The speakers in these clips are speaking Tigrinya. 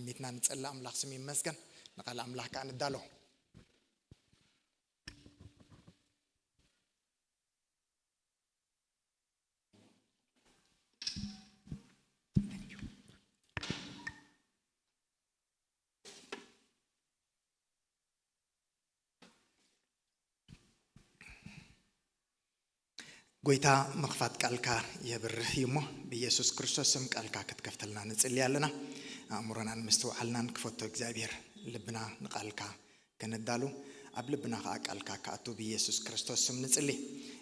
ሚትና ንጸሊ። ኣምላኽ ስም ይመስገን። ንቓል ኣምላኽ ከኣ ንዳሎ። ጎይታ ምኽፋት ቃልካ የብርህ እዩ እሞ፣ ብኢየሱስ ክርስቶስ ስም ቃልካ ክትከፍተልና ንጽሊ ኣለና። ኣእምሮናን ምስትውዓልናን ክፈቶ እግዚኣብሔር፣ ልብና ንቃልካ ከነዳሉ፣ ኣብ ልብና ኸኣ ቃልካ ክኣቱ ብኢየሱስ ክርስቶስ ስም ንጽሊ።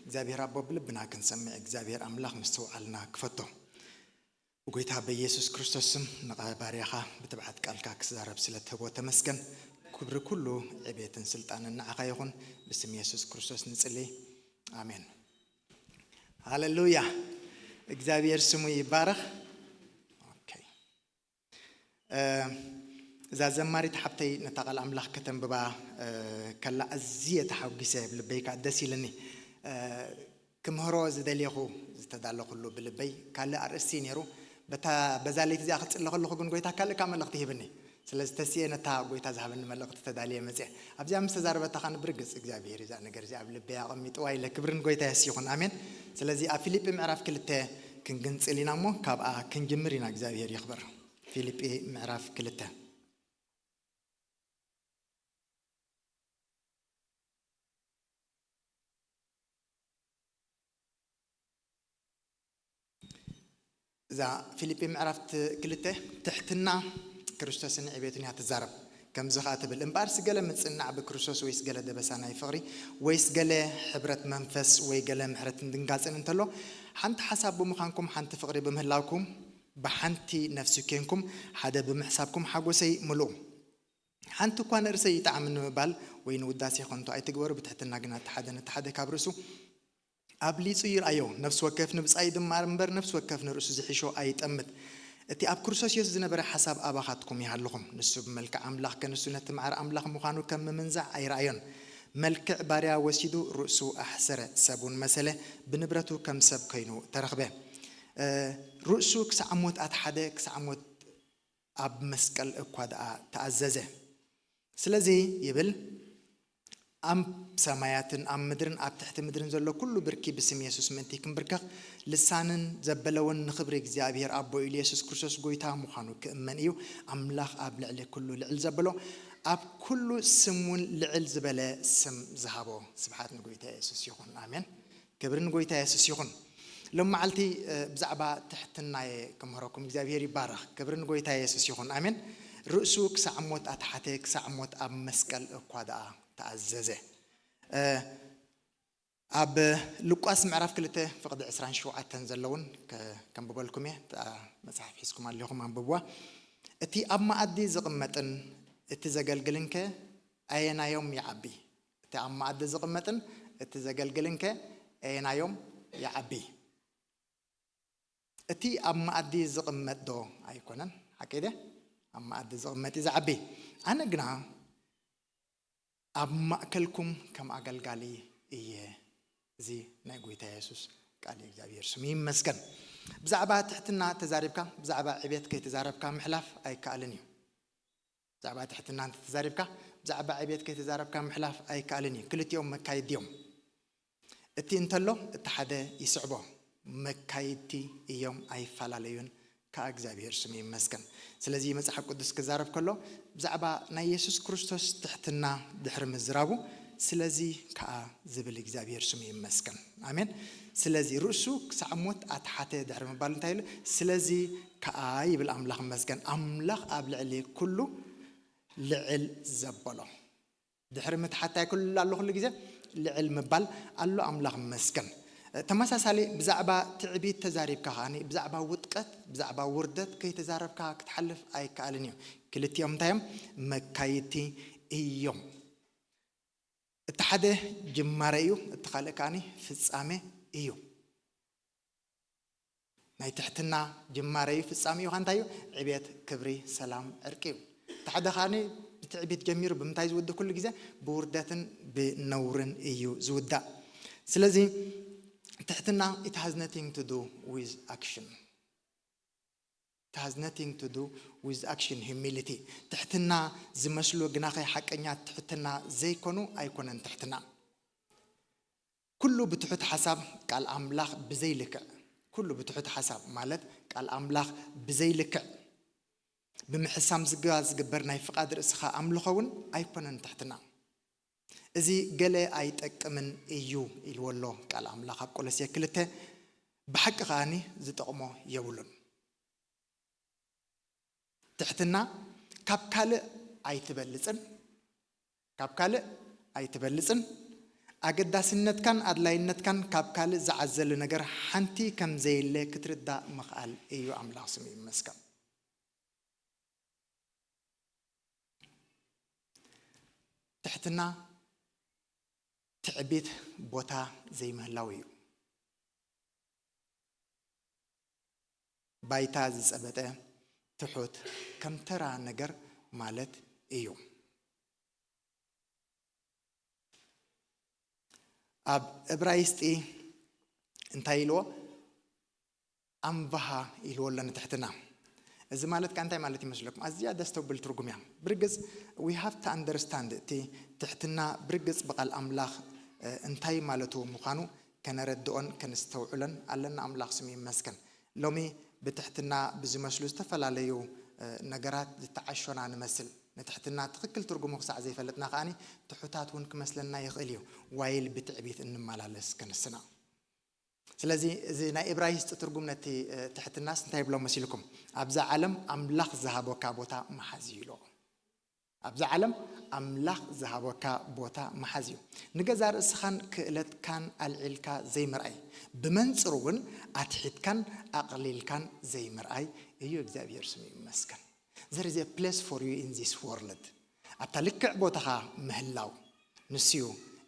እግዚኣብሔር ኣቦ፣ ብልብና ክንሰምዕ እግዚኣብሔር ኣምላኽ ምስትውዓልና ክፈቶ። ብጎይታ በኢየሱስ ክርስቶስ ስም ንቓ ባርያኻ ብትብዓት ቃልካ ክዛረብ ስለ ትህቦ ተመስገን። ክብሪ ኩሉ ዕቤትን ስልጣንን ንዓኻ ይኹን። ብስም የሱስ ክርስቶስ ንጽሊ። ኣሜን። ሃሌሉያ። እግዚኣብሔር ስሙ ይባረኽ። ኦኬ። እ፣ እዛ ዘማሪት ሓብተይ ነታ ቃል ኣምላኽ ከተንብባ፣ እ፣ ከላ ኣዝየ ተሓጒሰ፣ ልበይ ከኣ ደስ ኢልኒ። እ፣ ክምህሮ ዝደልየኹ ዝተዳለኹሉ ብልበይ ካልእ ኣርእስቲ እዩ ነይሩ። በታ፣ በዛ ለይቲ እዚኣ ክጽለ ከለኹ ግን ጎይታ ካልእ ከኣ መልእኽቲ ሂብኒ። ስለዚ ተስየ ነታ ጎይታ ዝሃበኒ መልእኽቲ ተዳልየ መጽየ። ኣብዚኣ ምስ ተዛረበታ ከኣ ብርግጽ እግዚኣብሔር እዛ ነገር እዚኣ ኣብ ልበይ ኣቐሚጥዋ ኢለ። ክብርን ጎይታ የስ ይኹን። ኣሜን። ስለዚ ኣብ ፊልጲ ምዕራፍ ክልተ ክንግንጽል ኢና እሞ ካብኣ ክንጅምር ኢና። እግዚኣብሔር ይኽበር። ፊልጲ ምዕራፍ ክልተ። እዛ ፊልጲ ምዕራፍ ት-፣ ክልተ ትሕትና ክርስቶስን ዕቤቱን እያ ትዛረብ። ከምዚ ኸኣ ትብል፣ እምበኣርስ ገለ ምጽንናዕ ብክርስቶስ ወይስ ገለ ደበሳ ናይ ፍቕሪ ወይስ ገለ ሕብረት መንፈስ ወይ ገለ ምሕረትን ድንጋጽን እንተሎ፣ ሓንቲ ሓሳብ ብምዃንኩም ሓንቲ ፍቕሪ ብምህላውኩም ብሓንቲ ነፍሲ ኴንኩም ሓደ ብምሕሳብኩም ሓጎሰይ ምልኡ። ሓንቲ እኳ ንርእሰይ ይጥዓም ንምባል ወይ ንውዳሴ ኸንቱ ኣይትግበሩ፣ ብትሕትና ግና እቲ ሓደ ነቲ ሓደ ካብ ርእሱ ኣብሊጹ ይርኣዮ። ነፍሲ ወከፍ ንብጻዩ ድማር እምበር፣ ነፍሲ ወከፍ ንርእሱ ዝሕሾ ኣይጠምት። እቲ ኣብ ክርስቶስ የሱስ ዝነበረ ሓሳብ ኣባኻትኩም ይሃልኹም። ንሱ ብመልክዕ ኣምላኽ ከንሱ ነቲ ማዕረ ኣምላኽ ምዃኑ ከም ምምንዛዕ ኣይረኣዮን። መልክዕ ባርያ ወሲዱ ርእሱ ኣሕሰረ፣ ሰብ እውን መሰለ፣ ብንብረቱ ከም ሰብ ኮይኑ ተረኽበ። እ፣ ርእሱ ክሳዕ ሞት ኣትሓደ፣ ክሳዕ ሞት ኣብ መስቀል እኳ ደኣ ተኣዘዘ። ስለዚ ይብል፣ ኣብ ሰማያትን ኣብ ምድርን ኣብ ትሕቲ ምድርን ዘሎ ኩሉ ብርኪ ብስም የሱስ ምእንቲ ክንብርከኽ፣ ልሳንን ዘበለ እውን ንኽብሪ እግዚኣብሔር ኣቦ ኢሉ የሱስ ክርስቶስ ጐይታ ምዃኑ ክእመን እዩ። ኣምላኽ ኣብ ልዕሊ ኩሉ ልዕል ዘበሎ፣ ኣብ ኩሉ ስም እውን ልዕል ዝበለ ስም ዝሃቦ። ስብሓት ንጐይታ የሱስ ይኹን። ኣሜን። ክብሪ ንጎይታ የሱስ ይኹን። ሎም መዓልቲ፣ እ፣ ብዛዕባ ትሕትና እየ ክምህረኩም። እግዚኣብሔር ይባረኽ። ክብሪ ንጎይታ የሱስ ይኹን። ኣሜን። ርእሱ ክሳዕ ሞት ኣትሓተ፣ ክሳዕ ሞት ኣብ መስቀል እኳ ደኣ ተኣዘዘ። እ፣ ኣብ ሉቃስ ምዕራፍ ክልተ ፍቕዲ ዕስራን ሸውዓተን ዘለውን ከ-፣ ከንብበልኩም እየ። እታ መጽሓፍ ሒዝኩም ኣለኹም፣ ኣንብብዋ። እቲ ኣብ መኣዲ ዝቕመጥን እቲ ዘገልግልን ከ ኣየናዮም ይዓቢ? እቲ ኣብ መኣዲ ዝቕመጥን እቲ ዘገልግልን ከ ኣየናዮም ይዓቢ? እቲ ኣብ መኣዲ ዝቕመጥ ዶ ኣይኮነን? ሓቀይ ድየ? ኣብ መኣዲ ዝቕመጥ እዩ ዝዓቢ። ኣነ ግና ኣብ ማእከልኩም ከም ኣገልጋሊ እየ። እዚ ናይ ጎይታ የሱስ ቃል እዩ። እግዚኣብሔር ስሙ ይመስገን። ብዛዕባ ትሕትና ተዛሪብካ፣ ብዛዕባ ዕቤት ከይተዛረብካ ምሕላፍ ኣይከኣልን እዩ። ብዛዕባ ትሕትና እንተተዛሪብካ፣ ብዛዕባ ዕቤት ከይተዛረብካ ምሕላፍ ኣይከኣልን እዩ። ክልቲኦም መካይዲ እዮም። እቲ እንተሎ፣ እቲ ሓደ ይስዕቦ። መካይድቲ እዮም፣ ኣይፈላለዩን። ከኣ እግዚኣብሔር ስሙ ይመስገን። ስለዚ መጽሓፍ ቅዱስ ክዛረብ ከሎ፣ ብዛዕባ ናይ የሱስ ክርስቶስ ትሕትና ድሕሪ ምዝራቡ፣ ስለዚ ከኣ ዝብል እግዚኣብሔር ስሙ ይመስገን። ኣሜን። ስለዚ ርእሱ ክሳዕ ሞት ኣትሓተ ድሕሪ ምባል እንታይ ኢሉ? ስለዚ ከኣ ይብል ኣምላኽ ይመስገን። ኣምላኽ ኣብ ልዕሊ ኩሉ ልዕል ዘበሎ። ድሕሪ ምትሓታይ ኩሉ ኣሎ፣ ኩሉ ግዜ ልዕል ምባል ኣሎ። ኣምላኽ ይመስገን። ተመሳሳሊ ብዛዕባ ትዕቢት ተዛሪብካ ከኣኒ፣ ብዛዕባ ውድቀት፣ ብዛዕባ ውርደት ከይተዛረብካ ክትሓልፍ ኣይከኣልን እዩ። ክልቲኦም እንታይ እዮም? መካይድቲ እዮም። እቲ ሓደ ጅማረ እዩ፣ እቲ ካልእ ከኣኒ ፍጻሜ እዩ። ናይ ትሕትና ጅማረ እዩ፣ ፍጻሜኡ ኸኣ እንታይ እዩ? ዕቤት፣ ክብሪ፣ ሰላም፣ ዕርቂ እዩ። እቲ ሓደ ኸኣኒ ብትዕቢት ጀሚሩ ብምንታይ ዝውድእ? ኩሉ ግዜ ብውርደትን ብነውርን እዩ ዝውዳእ። ስለዚ ትሕትና it has nothing to do with action። It has nothing to do with action humility. ትሕትና ዝመስሉ ግናኸ ሓቀኛ ትሕትና ዘይኮኑ ኣይኮነን ትሕትና። ኩሉ ብትሑት ሓሳብ ቃል ኣምላኽ ብዘይልክዕ፣ ኩሉ ብትሑት ሓሳብ ማለት ቃል ኣምላኽ ብዘይልክዕ ብምሕሳም ዝግባ ዝግበር ናይ ፍቓድ ርእስኻ ኣምልኾ እውን ኣይኮነን ትሕትና። እዚ ገለ ኣይጠቅምን እዩ ኢልዎ ኣሎ ቃል ኣምላኽ ኣብ ቆሎሴ ክልተ። ብሓቂ ከኣኒ ዝጠቕሞ የብሉን። ትሕትና ካብ ካልእ ኣይትበልጽን፣ ካብ ካልእ ኣይትበልጽን። ኣገዳስነትካን ኣድላይነትካን ካብ ካልእ ዝዓዘለ ነገር ሓንቲ ከም ዘየለ ክትርዳእ ምኽኣል እዩ። ኣምላኽ ስሙ ይመስገን። ትሕትና ትዕቢት ቦታ ዘይምህላው እዩ። ባይታ ዝጸበጠ ትሑት ከም ተራ ነገር ማለት እዩ። ኣብ እብራይስጢ እንታይ ኢልዎ? ኣምባሃ ኢልዎ ኣሎ ንትሕትና። እዚ ማለት ከኣ እንታይ ማለት ይመስለኩም? ኣዝያ ደስ ተብል ትርጉም እያ። ብርግጽ we have to understand እቲ ትሕትና ብርግጽ ብቓል ኣምላኽ እንታይ ማለቱ ምዃኑ ከነረድኦን ከነስተውዕሎን ኣለና። ኣምላኽ ስሙ ይመስገን። ሎሚ ብትሕትና ብዝመስሉ ዝተፈላለዩ ነገራት ዝተዓሾና ንመስል። ንትሕትና ትኽክል ትርጉሙ ክሳዕ ዘይፈለጥና ከኣ ትሑታት እውን ክመስለና ይኽእል እዩ። ዋይል ብትዕቢት እንመላለስ ክንስና። ስለዚ እዚ ናይ እብራይስጥ ትርጉም ነቲ ትሕትናስ እንታይ ይብሎ መሲልኩም? ኣብዛ ዓለም ኣምላኽ ዝሃቦካ ቦታ መሓዝ እዩ ኢልዎ። ኣብዛ ዓለም ኣምላኽ ዝሃቦካ ቦታ መሓዝ እዩ። ንገዛ ርእስኻን ክእለትካን ኣልዒልካ ዘይምርኣይ፣ ብመንጽሩ እውን ኣትሒትካን ኣቕሊልካን ዘይምርኣይ እዩ። እግዚኣብሔር ስሙ ይመስገን። There is a place for you in this world። ኣብታ ልክዕ ቦታኻ ምህላው ንስዩ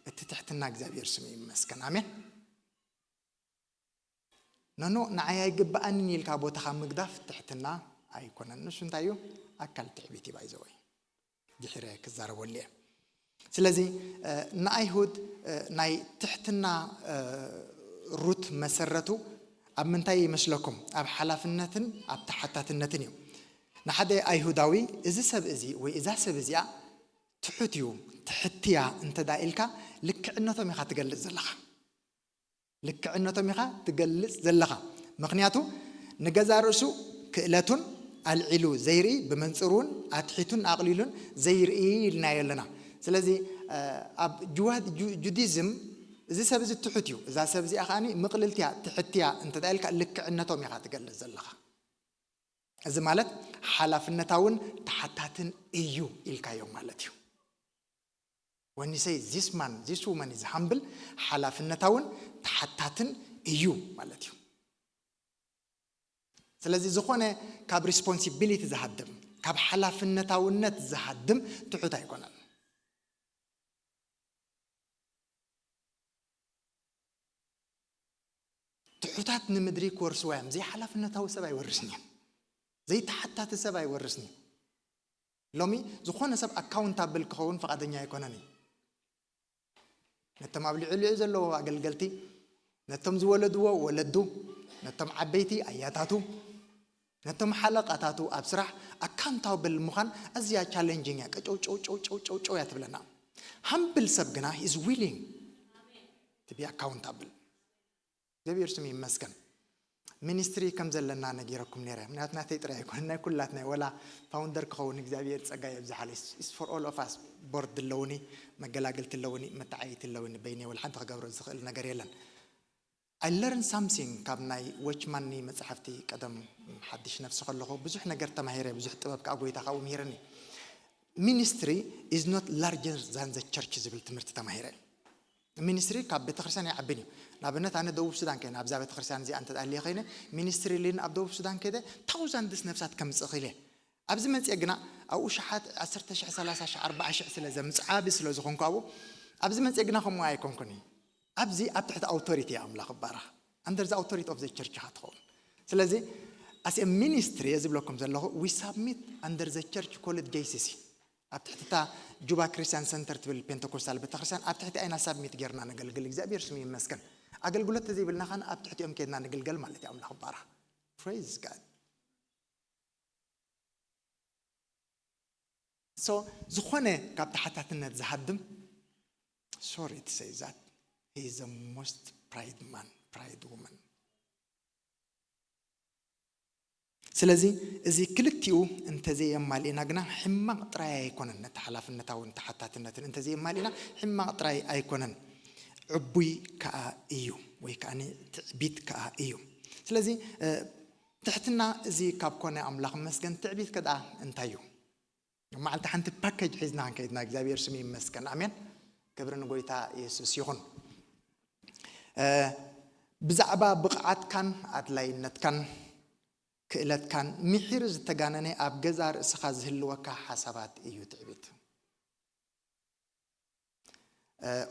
እቲ ትሕትና። እግዚኣብሔር ስሙ ይመስገን። ኣሜን። ነኖ ንዓይ ኣይግብኣንን ኢልካ ቦታኻ ምግዳፍ ትሕትና ኣይኮነን። ንሱ እንታይ እዩ? ኣካል ትዕቢት እዩ። ባይዘወይ ድሕረ ክዛረበሉ እየ። ስለዚ ንኣይሁድ ናይ ትሕትና ሩት መሰረቱ ኣብ ምንታይ ይመስለኩም? ኣብ ሓላፍነትን ኣብ ተሓታትነትን እዩ። ንሓደ ኣይሁዳዊ እዚ ሰብ እዚ ወይ እዛ ሰብ እዚኣ ትሑት እዩ፣ ትሕትያ እንተ ኢልካ ልክዕነቶም ኢኻ ትገልጽ ዘለኻ። ልክዕነቶም ኢኻ ትገልጽ ዘለኻ። ምኽንያቱ ንገዛ ርእሱ ክእለቱን ኣልዒሉ ዘይርኢ፣ ብመንጽሩን ኣትሒቱን ኣቕሊሉን ዘይርኢ ኢልናዮ ኣለና። ስለዚ ኣብ ጁዲዝም እዚ ሰብ እዚ ትሑት እዩ፣ እዛ ሰብ እዚኣ ከኣ ምቕልልትያ ትሕትያ እንተ ኢልካ ልክዕነቶም ኢኻ ትገልጽ ዘለኻ። እዚ ማለት ሓላፍነታውን ተሓታትን እዩ ኢልካዮም ማለት እዩ። When you say this man, this woman is humble፣ ሓላፍነታውን ተሓታትን እዩ ማለት እዩ። ስለዚ ዝኾነ ካብ ሪስፖንሲቢሊቲ ዝሃድም፣ ካብ ሓላፍነታውነት ዝሃድም ትሑት ኣይኮነን። ትሑታት ንምድሪ ክወርስዋ እዮም። ዘይሓላፍነታዊ ሰብ ኣይወርስን እዩ። ዘይተሓታቲ ሰብ ኣይወርስን እዩ። ሎሚ ዝኾነ ሰብ ኣካውንታብል ክኸውን ፍቓደኛ ኣይኮነን እዩ። ነቶም ኣብ ልዕሊኡ ዘለዉ ኣገልገልቲ፣ ነቶም ዝወለድዎ ወለዱ፣ ነቶም ዓበይቲ ኣያታቱ፣ ነቶም ሓለቓታቱ ኣብ ስራሕ ኣካውንታብል ምዃን ኣዝያ ቻለንጂንግ እያ። ቀጨው ጨው ጨው ጨው ጨው ጨው እያ ትብለና። ሃምብል ሰብ ግና is willing to be accountable። እግዚኣብሔር ስም ይመስገን። ሚኒስትሪ ከም ዘለና ነጊረኩም ነይረ። ምክንያቱ ናተይ ጥራይ ኣይኮነ፣ ናይ ኩላትና እዩ። ወላ ፋውንደር ክኸውን እግዚኣብሔር ጸጋ የብዝሓለይ። It's for all of us። ቦርድ ኣለውኒ፣ መገላገልቲ ኣለውኒ፣ መተዓይቲ ኣለውኒ። በይነይ ወላ ሓንቲ ክገብሮ ዝኽእል ነገር የለን። I learn something ካብ ናይ ዎችማኒ መጽሓፍቲ። ቀደም ሓድሽ ነፍሲ ከለኹ ብዙሕ ነገር ተማሂረ፣ ብዙሕ ጥበብ ካብ ጎይታ ካብኡ ምሂረኒ። Ministry is not larger than the church ዝብል ትምህርቲ ተማሂረ። ሚኒስትሪ ካብ ቤተክርስትያን ይዓብን እዩ። ንኣብነት ኣነ ደቡብ ሱዳን ከይነ ኣብዛ ቤተክርስትያን እዚኣ እንተ ኣልየ ከይነ ሚኒስትሪ ልን ኣብ ደቡብ ሱዳን ከይደ ታውዛንድስ ነፍሳት ከምፅእ ክኢለ። ኣብዚ መፅእ ግና ኣብኡ ሸሓት ዓሰርተ ሺሕ ሰላሳ ሺሕ ኣርባዓ ሺሕ ስለ ዘምፅእ ዓቢ ስለ ዝኾንኩ ኣብኡ ኣብዚ መፅእ ግና ከምኡ ኣይኮንኩን እዩ። ኣብዚ ኣብ ትሕቲ ኣውቶሪቲ ኣምላኽ እባረኽ። Under the authority of the church ኢኻ ትኸውን። ስለዚ as a ministry እየ ዝብለኩም ዘለኹ we submit under the church called J C C። ኣብ ትሕቲ እታ ጁባ ክርስቲያን ሰንተር ትብል ፔንተኮስታል ቤተክርስትያን ኣብ ትሕቲ ኣይና ሳብሚት ጌርና ነገልግል። እግዚኣብሔር ስሙ ይመስገን። ኣገልግሎት ተዘይብልና ኻን ኣብ ትሕቲኦም ኬድና ንግልገል ማለት እዩ። ኣምላኽ ባራ። Praise God። So ዝኾነ ካብ ተሓታትነት ዝሃድም, sorry to say that, he is the most pride man, pride woman. ስለዚ እዚ ክልቲኡ እንተዘየማልእና ግና ሕማቕ ጥራይ ኣይኮነን፣ ነቲ ሓላፍነታውን ተሓታትነትን እንተዘየማልእና ሕማቕ ጥራይ ኣይኮነን፣ ዕቡይ ከኣ እዩ፣ ወይ ከኣ ትዕቢት ከኣ እዩ። ስለዚ ትሕትና እዚ ካብ ኮነ ኣምላኽ መስገን፣ ትዕቢት ከኣ እንታይ እዩ? መዓልቲ ሓንቲ ፓኬጅ ሒዝና ክንከይድና እግዚኣብሔር ስሙ ይመስገን። ኣሜን። ክብሪ ንጎይታ የሱስ ይኹን። ብዛዕባ ብቕዓትካን ኣድላይነትካን ክእለትካን ምሒር ዝተጋነነ ኣብ ገዛ ርእስኻ ዝህልወካ ሓሳባት እዩ ትዕቢት።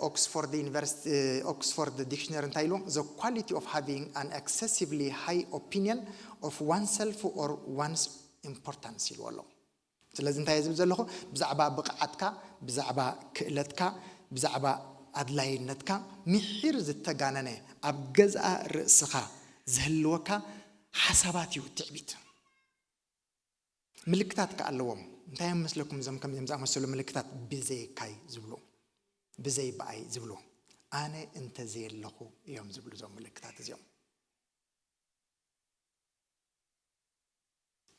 ኦክስፎርድ ዩኒቨርሲቲ፣ ኦክስፎርድ ዲክሽነሪ እንታይ ኢልዎ? The quality of having an excessively high opinion of oneself or one's importance ኢልዎ ኣሎ። ስለዚ እንታይ ዝብል ዘለኹ? ብዛዕባ ብቕዓትካ፣ ብዛዕባ ክእለትካ፣ ብዛዕባ ኣድላይነትካ ምሒር ዝተጋነነ ኣብ ገዛእ ርእስኻ ዝህልወካ ሓሳባት እዩ ትዕቢት። ምልክታት ከ ኣለዎም። እንታይ እዮም መስለኩም እዞም ከምዚኦም ዝኣመሰሉ ምልክታት? ብዘይካይ ዝብሉ፣ ብዘይ ብኣይ ዝብሉ፣ ኣነ እንተዘየለኹ እዮም ዝብሉ እዞም ምልክታት እዚኦም።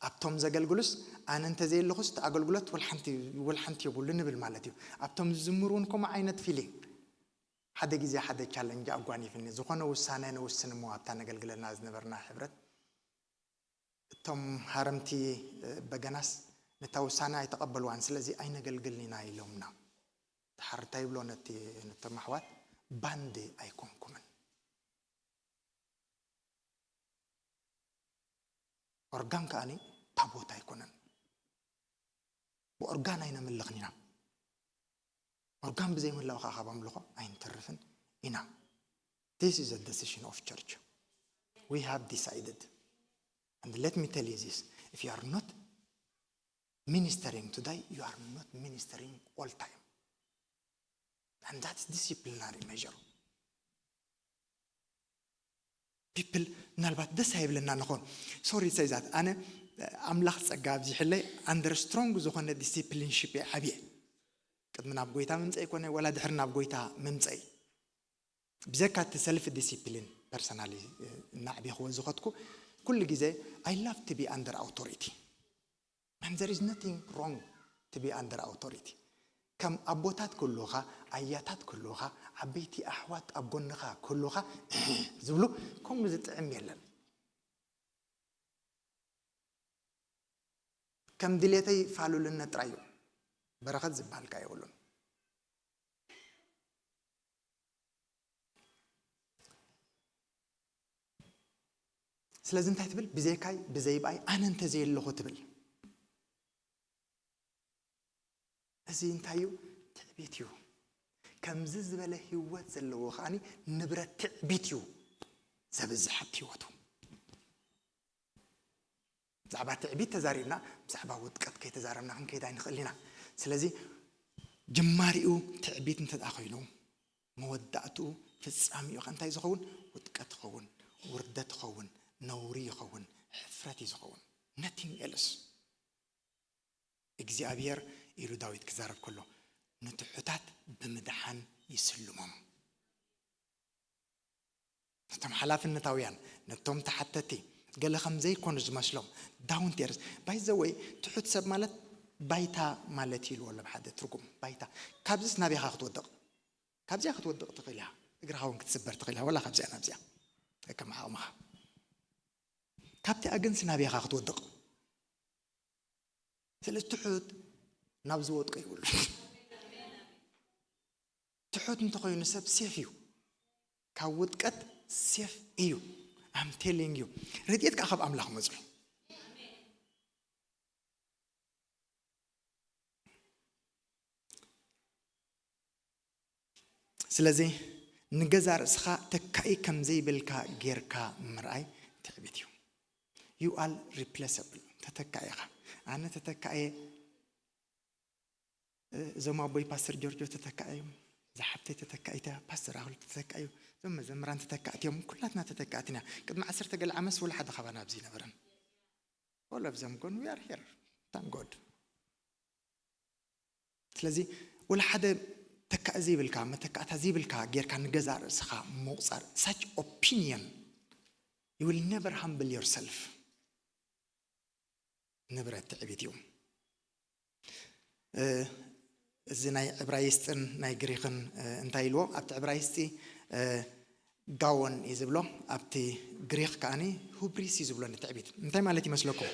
ኣብቶም ዘገልግሉስ ኣነ እንተዘየለኹስ እቲ ኣገልግሎት ወልሓንቲ ወልሓንቲ የብሉ ንብል ማለት እዩ። ኣብቶም ዝዝምሩ እውን ከምኡ ዓይነት ፊሊንግ። ሓደ ግዜ ሓደ ቻለንጅ ኣጓኒፍኒ፣ ዝኾነ ውሳነ ንውስን እሞ ኣብታ ነገልግለና ዝነበርና ሕብረት እቶም ሃረምቲ በገናስ ነታ ውሳነ ኣይተቐበልዋን፣ ስለዚ ኣይነገልግልን ኢና ኢሎምና። ድሓር እንታይ ይብሎ ነቲ ነቶም ኣሕዋት? ባንድ ኣይኮንኩምን። ኦርጋን ከኣኒ ታቦት ኣይኮነን። ብኦርጋን ኣይነምልኽን ኢና። ኦርጋን ብዘይምህላው ከዓ ካብ ኣምልኾ ኣይንተርፍን ኢና። This is a decision of church. We have decided. And let me tell you this, if you are not ministering today, you are not ministering all time. And that's disciplinary measure. People ምናልባት ደስ ኣይብለና ንኾን። Sorry to say that. ኣነ ኣምላኽ ጸጋ ኣብዚሕለይ under strong ዝኾነ ዲሲፕሊን ሽፕ እየ ዓብየ። ቅድሚ ናብ ጎይታ ምምፀይ ኮነ ወላ ድሕሪ ናብ ጎይታ ምምፀይ፣ ብዘካ እቲ ሰልፍ ዲሲፕሊን ፐርሰናሊ እናዕቤኽዎ ዝኸድኩ፣ ኩሉ ግዜ I love to be under authority. And there is nothing wrong to be under authority. ከም ኣቦታት ክህልውኻ፣ ኣያታት ክህልውኻ፣ ዓበይቲ ኣሕዋት ኣብ ጎንኻ ክህልውኻ ዝብሉ፣ ከምኡ ዝጥዕም የለን። ከም ድሌተይ ፋሉልነት ጥራይ እዩ። በረኸት ዝበሃል ከኣ የብሉን። ስለዚ እንታይ ትብል? ብዘይካይ ብዘይ ብኣይ ኣነ እንተዘየለኹ ትብል። እዚ እንታይ እዩ? ትዕቢት እዩ። ከምዚ ዝበለ ህይወት ዘለዎ ከኣኒ ንብረት ትዕቢት እዩ ዘብዝሕ ኣብቲ ህይወቱ። ብዛዕባ ትዕቢት ተዛሪብና ብዛዕባ ውድቀት ከይተዛረብና ክንከይድ ኣይንኽእል ኢና። ስለዚ ጅማሪኡ ትዕቢት እንተ ደኣ ኮይኑ፣ መወዳእትኡ ፍጻሜኡ ከ እንታይ ዝኸውን? ውድቀት ይኸውን፣ ውርደት ይኸውን፣ ነውሪ ይኸውን፣ ሕፍረት እዩ ዝኸውን። Nothing else። እግዚኣብሔር ኢሉ ዳዊት ክዛረብ ከሎ ንትሑታት ብምድሓን ይስልሞም። ነቶም ሓላፍነታውያን፣ ነቶም ተሓተቲ፣ ገለ ከም ዘይኮኑ ዝመስሎም ዳውን ቴርስ። ባይ ዘ ወይ ትሑት ሰብ ማለት ባይታ ማለት ኢልዎ ኣሎ ብሓደ ትርጉም። ባይታ። ካብዚስ ናበይ ኢኻ ክትወድቕ? ካብዚኣ ክትወድቕ ትኽእል ኢኻ። እግርኻ እውን ክትስበር ትኽእል ኢኻ። ወላ ካብዚኣ ናብዚኣ። ከም ዓቕምኻ። ካብቲኣ ግንስ ናበይ ኢኻ ክትወድቕ? ስለዚ ትሑት ናብ ዝወድቆ ይብሉ። ትሑት እንተኾይኑ ሰብ ሴፍ እዩ፣ ካብ ውድቀት ሴፍ እዩ። I'm telling you፣ ረድኤት ከዓ ካብ ኣምላኽ መፅኡ። ስለዚ ንገዛ ርእስኻ ተካኢ ከም ዘይብልካ ጌርካ ምርኣይ ትዕቢት እዩ። You are replaceable። ተተካኢ ኢኻ። ኣነ ተተካኢ፣ እዞም ኣቦይ ፓስተር ጆርጆ ተተካኢ እዮም። ዝሓፍተይ ተተካኢት እያ፣ ፓስተር ኣኽሉ ተተካኢ እዩ። እዞም መዘምራን ተተካእቲ እዮም። ኩላትና ተተካእቲ ኢና። ቅድሚ ዓሰርተ ገለ ዓመት ወላ ሓደ ካባና ኣብዚ ኣይነበረን። All of them gone, we are here. Thank God። ስለዚ ወላ ሓደ ተካእ ዘይብልካ፣ መተካእታ ዘይብልካ ጌርካ ንገዛእ ርእስኻ ምቑጻር፣ such opinion, you will never humble yourself። ንብረት ትዕቢት እዩ። እዚ ናይ ዕብራይስጥን ናይ ግሪኽን እንታይ ኢልዎ ኣብቲ ዕብራይስጢ? ጋወን እዩ ዝብሎ። ኣብቲ ግሪኽ ከዓኒ ሁብሪስ እዩ ዝብሎ ንትዕቢት። እንታይ ማለት ይመስለኩም?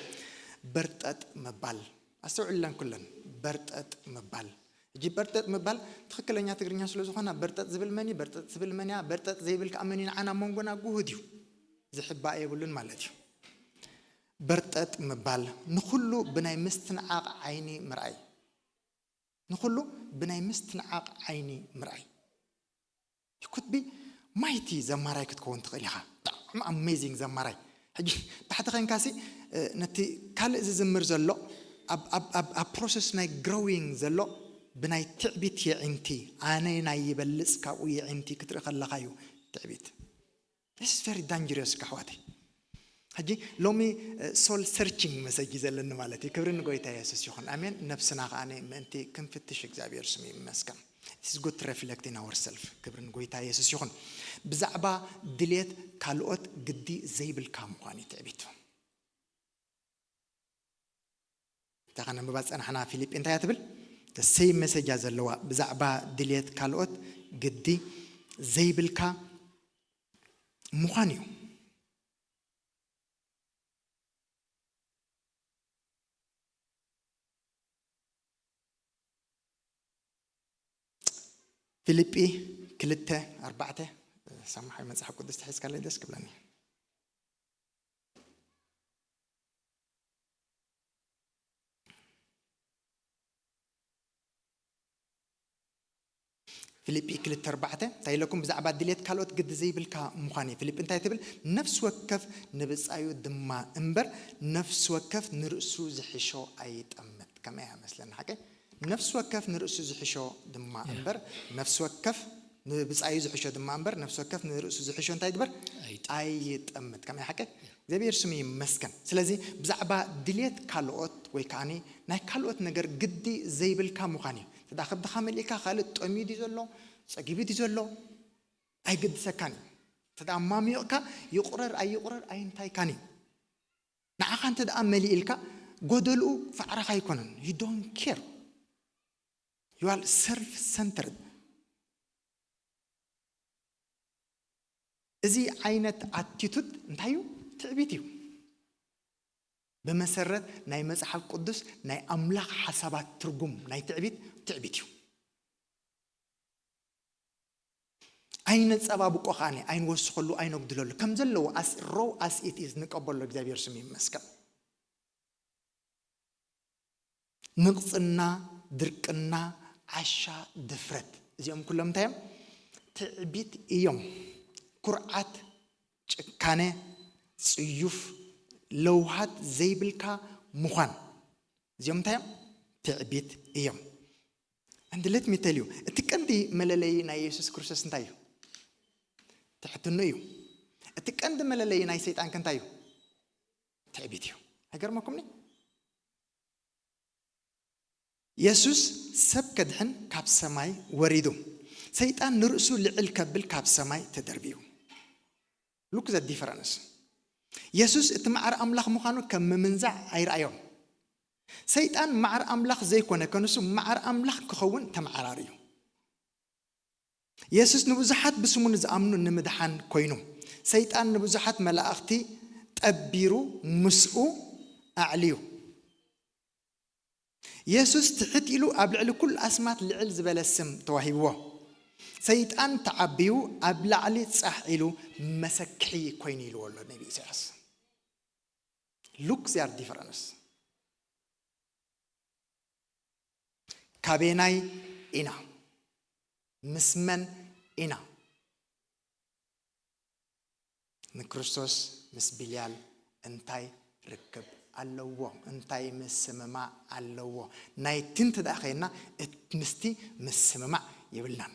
በርጠጥ ምባል። ኣስተውዕለን ኩለን። በርጠጥ ምባል። እጂ በርጠጥ ምባል ትኽክለኛ ትግርኛ ስለ ዝኾነ በርጠጥ ዝብል መን እዩ? በርጠጥ ዝብል መን እያ? በርጠጥ ዘይብል ከዓ መን እዩ? ንዓና መንጎና ጉሁድ እዩ። ዝሕባእ የብሉን ማለት እዩ። በርጠጥ ምባል ንኹሉ ብናይ ምስትንዓቕ ዓይኒ ምርኣይ። ንኹሉ ብናይ ምስትንዓቕ ዓይኒ ምርኣይ። You could be mighty ዘማራይ ክትከውን ትኽእል ኢኻ። ብጣዕሚ ኣሜዚንግ ዘማራይ። ሕጂ ታሕቲ ኸንካሲ ነቲ ካልእ ዝዝምር ዘሎ ኣብ ፕሮሰስ ናይ ግሮዊንግ ዘሎ ብናይ ትዕቢት የዒንቲ ኣነ ናይ ይበልፅ ካብኡ የዒንቲ ክትርኢ ከለኻ እዩ ትዕቢት። This is very dangerous ኣሕዋተይ። ሕጂ ሎሚ ሶል ሰርችንግ መሰጂ ዘለኒ ማለት እዩ። ክብሪ ንጎይታ የሱስ ይኹን። ኣሜን። ነብስና ከዓ ምእንቲ ክንፍትሽ እግዚኣብሔር ስሙ ይመስገን። It's good to reflect in ourselves። ክብሪ ንጎይታ የሱስ ይኹን። ብዛዕባ ድሌት ካልኦት ግዲ ዘይብልካ ምዃን እዩ ትዕቢት። እታ ከነንብባ ዝጸናሕና ፊልጲ እንታይ እያ ትብል? ተሰይ መሰጃ ዘለዋ ብዛዕባ ድልየት ካልኦት ግዲ ዘይብልካ ምዃን እዩ። ፊልጲ ክልተ ኣርባዕተ። ሰማሓይ መፅሓፍ ቅዱስ ተሒዝካለይ ደስ ክብለኒ። ፊልጲ ክልተ ኣርባዕተ እንታይ ኢለኩም? ብዛዕባ ድሌት ካልኦት ግዲ ዘይብልካ ምዃን እዩ። ፊልጲ እንታይ ትብል? ነፍሲ ወከፍ ንብጻዩ ድማ እምበር ነፍሲ ወከፍ ንርእሱ ዝሕሾ ኣይጠምት። ከመይ እያ መስለኒ ሓቀይ? ነፍሲ ወከፍ ንርእሱ ዝሕሾ ድማ እምበር ነፍሲ ወከፍ ንብጻዩ ዝሕሾ ድማ እምበር ነፍሲ ወከፍ ንርእሱ ዝሕሾ እንታይ ግበር? ኣይጠምት። ከመይ ሓቀይ? እግዚኣብሔር ስሙ ይመስገን። ስለዚ ብዛዕባ ድሌት ካልኦት ወይ ከዓኒ ናይ ካልኦት ነገር ግዲ ዘይብልካ ምዃን እዩ። ተዳ ከብድኻ መሊእካ ካልእ ጠምዩ ድዩ ዘሎ ጸጊቡ ድዩ ዘሎ ኣይግድሰካን እዩ። ተዳ ማሚቕካ ይቑረር ኣይቑረር ኣይንታይካን እዩ። ንዓኻ እንተ ደኣ መሊእልካ ጎደልኡ ፋዕራኻ ኣይኮነን። You don't care. You are self centered። እዚ ዓይነት ኣቲቱድ እንታይ እዩ? ትዕቢት እዩ። ብመሰረት ናይ መጽሓፍ ቅዱስ ናይ ኣምላኽ ሓሳባት ትርጉም ናይ ትዕቢት ትዕቢት እዩ። ኣይነጸባብቆ ከኣኒ ኣይንወስኸሉ ኣይነጉድለሉ ከም ዘለዎ as raw as it is ንቀበሎ እግዚኣብሔር ስም ይመስገን። ንቕጽና፣ ድርቅና፣ ዓሻ፣ ድፍረት እዚኦም ኩሎም እንታይ እዮም? ትዕቢት እዮም። ኩርዓት፣ ጭካነ፣ ጽዩፍ፣ ለውሃት ዘይብልካ ምዃን እዚኦም እንታይ እዮም? ትዕቢት እዮም። And let me tell you እቲ ቀንዲ መለለዪ ናይ የሱስ ክርስቶስ እንታይ እዩ? ትሕትኑ እዩ። እቲ ቀንዲ መለለዪ ናይ ሰይጣን ከ እንታይ እዩ? ትዕቢት እዩ። ኣይገርመኩምኒ? የሱስ ሰብ ከድሕን ካብ ሰማይ ወሪዱ፣ ሰይጣን ንርእሱ ልዕል ከብል ካብ ሰማይ ተደርብዩ። Look the difference። የሱስ እቲ ማዕረ ኣምላኽ ምዃኑ ከም ምምንዛዕ ኣይረኣዮን። ሰይጣን ማዕረ ኣምላኽ ዘይኮነ ከንሱ ማዕረ ኣምላኽ ክኸውን ተመዓራርዩ። የሱስ ንብዙሓት ብስሙ ንዝኣምኑ ንምድሓን ኮይኑ፣ ሰይጣን ንብዙሓት መላእኽቲ ጠቢሩ ምስኡ ኣዕልዩ። የሱስ ትሕት ኢሉ ኣብ ልዕሊ ኩሉ ኣስማት ልዕል ዝበለ ስም ተዋሂብዎ። ሰይጣን ተዓብዩ ኣብ ላዕሊ ጻሕ ኢሉ መሰክሒ ኮይኑ ኢልዎ ኣሎ ነቢ ኢሳያስ። Look their difference። ካበየናይ ኢና? ምስ መን ኢና? ንክርስቶስ ምስ ቢልያል እንታይ ርክብ ኣለዎ? እንታይ ምስምማዕ ኣለዎ? ናይቲ እንተ ደኣ ኸይና እት- ምስቲ ምስምማዕ የብልናን።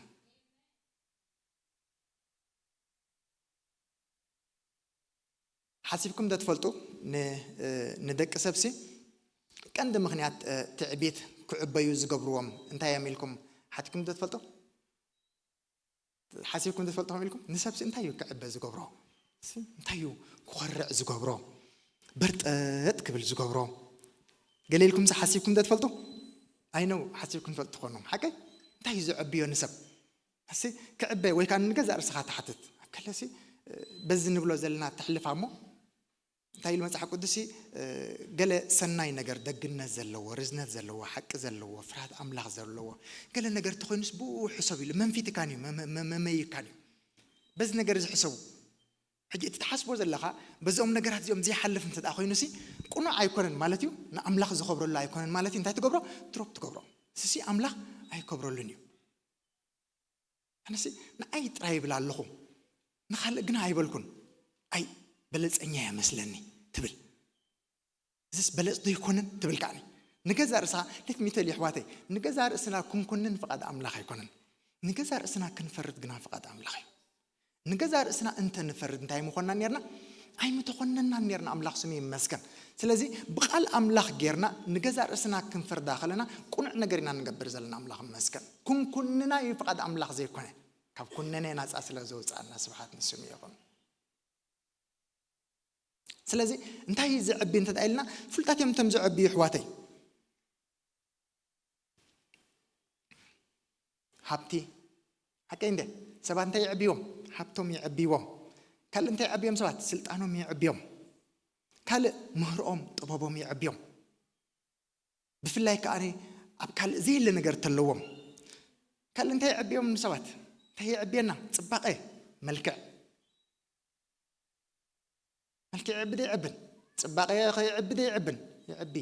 ሓሲብኩም ዶ ትፈልጡ? ን- እ፣ ንደቂ ሰብሲ ቀንዲ ምኽንያት እ፣ ትዕቢት ክዕበዩ ዝገብርዎም እንታይ እዮም ኢልኩም ሓቲኩም ዶ ትፈልጡ? ሓሲብኩም ዶ ትፈልጡ? ከም ኢልኩም ንሰብሲ እንታይ እዩ ክዕበ ዝገብሮ? ሲ እንታይ እዩ ክኾርዕ ዝገብሮ? በርጠጥ ክብል ዝገብሮ? ገለ ኢልኩም ሓሲብኩም ዶ ትፈልጡ? ኣይ ነው ሓሲብኩም ትፈልጡ ትኾኑ። ሓቀይ እንታይ እዩ ዘዕብዮ ንሰብ? እሲ ክዕበ ወይ ከዓ ንገዛእ ርእስኻ ትሓትት። ኣብ ከለሲ በዚ ንብሎ ዘለና ተሕልፋ እሞ እንታይ ኢሉ መጽሓፍ ቅዱስ? ገለ ሰናይ ነገር፣ ደግነት ዘለዎ፣ ርዝነት ዘለዎ፣ ሓቂ ዘለዎ፣ ፍርሃት ኣምላኽ ዘለዎ ገለ ነገር ተኾይኑስ ብኡ ሕሰብ ኢሉ መንፊትካን እዩ፣ መመይካን እዩ። በዚ ነገር እዚ ሕሰቡ። ሕጂ እቲ ትሓስቦ ዘለኻ በዚኦም ነገራት እዚኦም ዘይሓልፍ እንተ ደኣ ኮይኑሲ ቅኑዕ ኣይኮነን ማለት እዩ። ንኣምላኽ ዝኸብረሉ ኣይኮነን ማለት እዩ። እንታይ ትገብሮ? ድሮፕ ትገብሮ። ስሲ ኣምላኽ ኣይከብረሉን እዩ። ኣነሲ ንኣይ ጥራይ ይብል ኣለኹ፣ ንኻልእ ግና ኣይበልኩን። ኣይ በለጸኛ እየ መስለኒ ትብል። እዚስ በለጽ ዶ ይኮንን ትብል ከዓኒ። ንገዛ ርእስኻ ሌት ሚተል ይሕዋተይ፣ ንገዛ ርእስና ክንኩንን ፍቓድ ኣምላኽ ኣይኮነን። ንገዛ ርእስና ክንፈርድ ግና ፍቓድ ኣምላኽ እዩ። ንገዛ ርእስና እንተ ንፈርድ እንታይ ምኾንና ነርና? ኣይምተኾነናን ነርና። ኣምላኽ ስሙ ይመስገን። ስለዚ ብቓል ኣምላኽ ጌርና ንገዛ ርእስና ክንፈርዳ ከለና ቅኑዕ ነገር ኢና ንገብር ዘለና። ኣምላኽ ይመስገን። ክንኩንና እዩ ፍቓድ ኣምላኽ ዘይኮነ። ካብ ኩነነ ናጻ ስለ ዘውፅኣና ስብሓት ንስሙ ይኹን። ስለዚ እንታይ እዩ ዘዕቢ እንተ ኢልና ፍልጣት እዮም እቶም ዘዕቢ ይሕዋተይ። ሃብቲ ሓቀይ እንደ ሰባት እንታይ ይዕብዎም? ሃብቶም ይዕብዎም። ካልእ እንታይ ይዕብዮም ሰባት? ስልጣኖም ይዕብዮም። ካልእ ምህርኦም ጥበቦም ይዕብዮም። ብፍላይ ከኣ ኣብ ካልእ ዘየለ ነገር ተለዎም ካልእ እንታይ ይዕብዮም ንሰባት? እንታይ ይዕብየና? ጽባቐ፣ መልክዕ። መልክዕ ይዕቢ ዶ ይዕብን? ጽባቐ ከይዕቢ ዶ ይዕብን? ይዕቢ።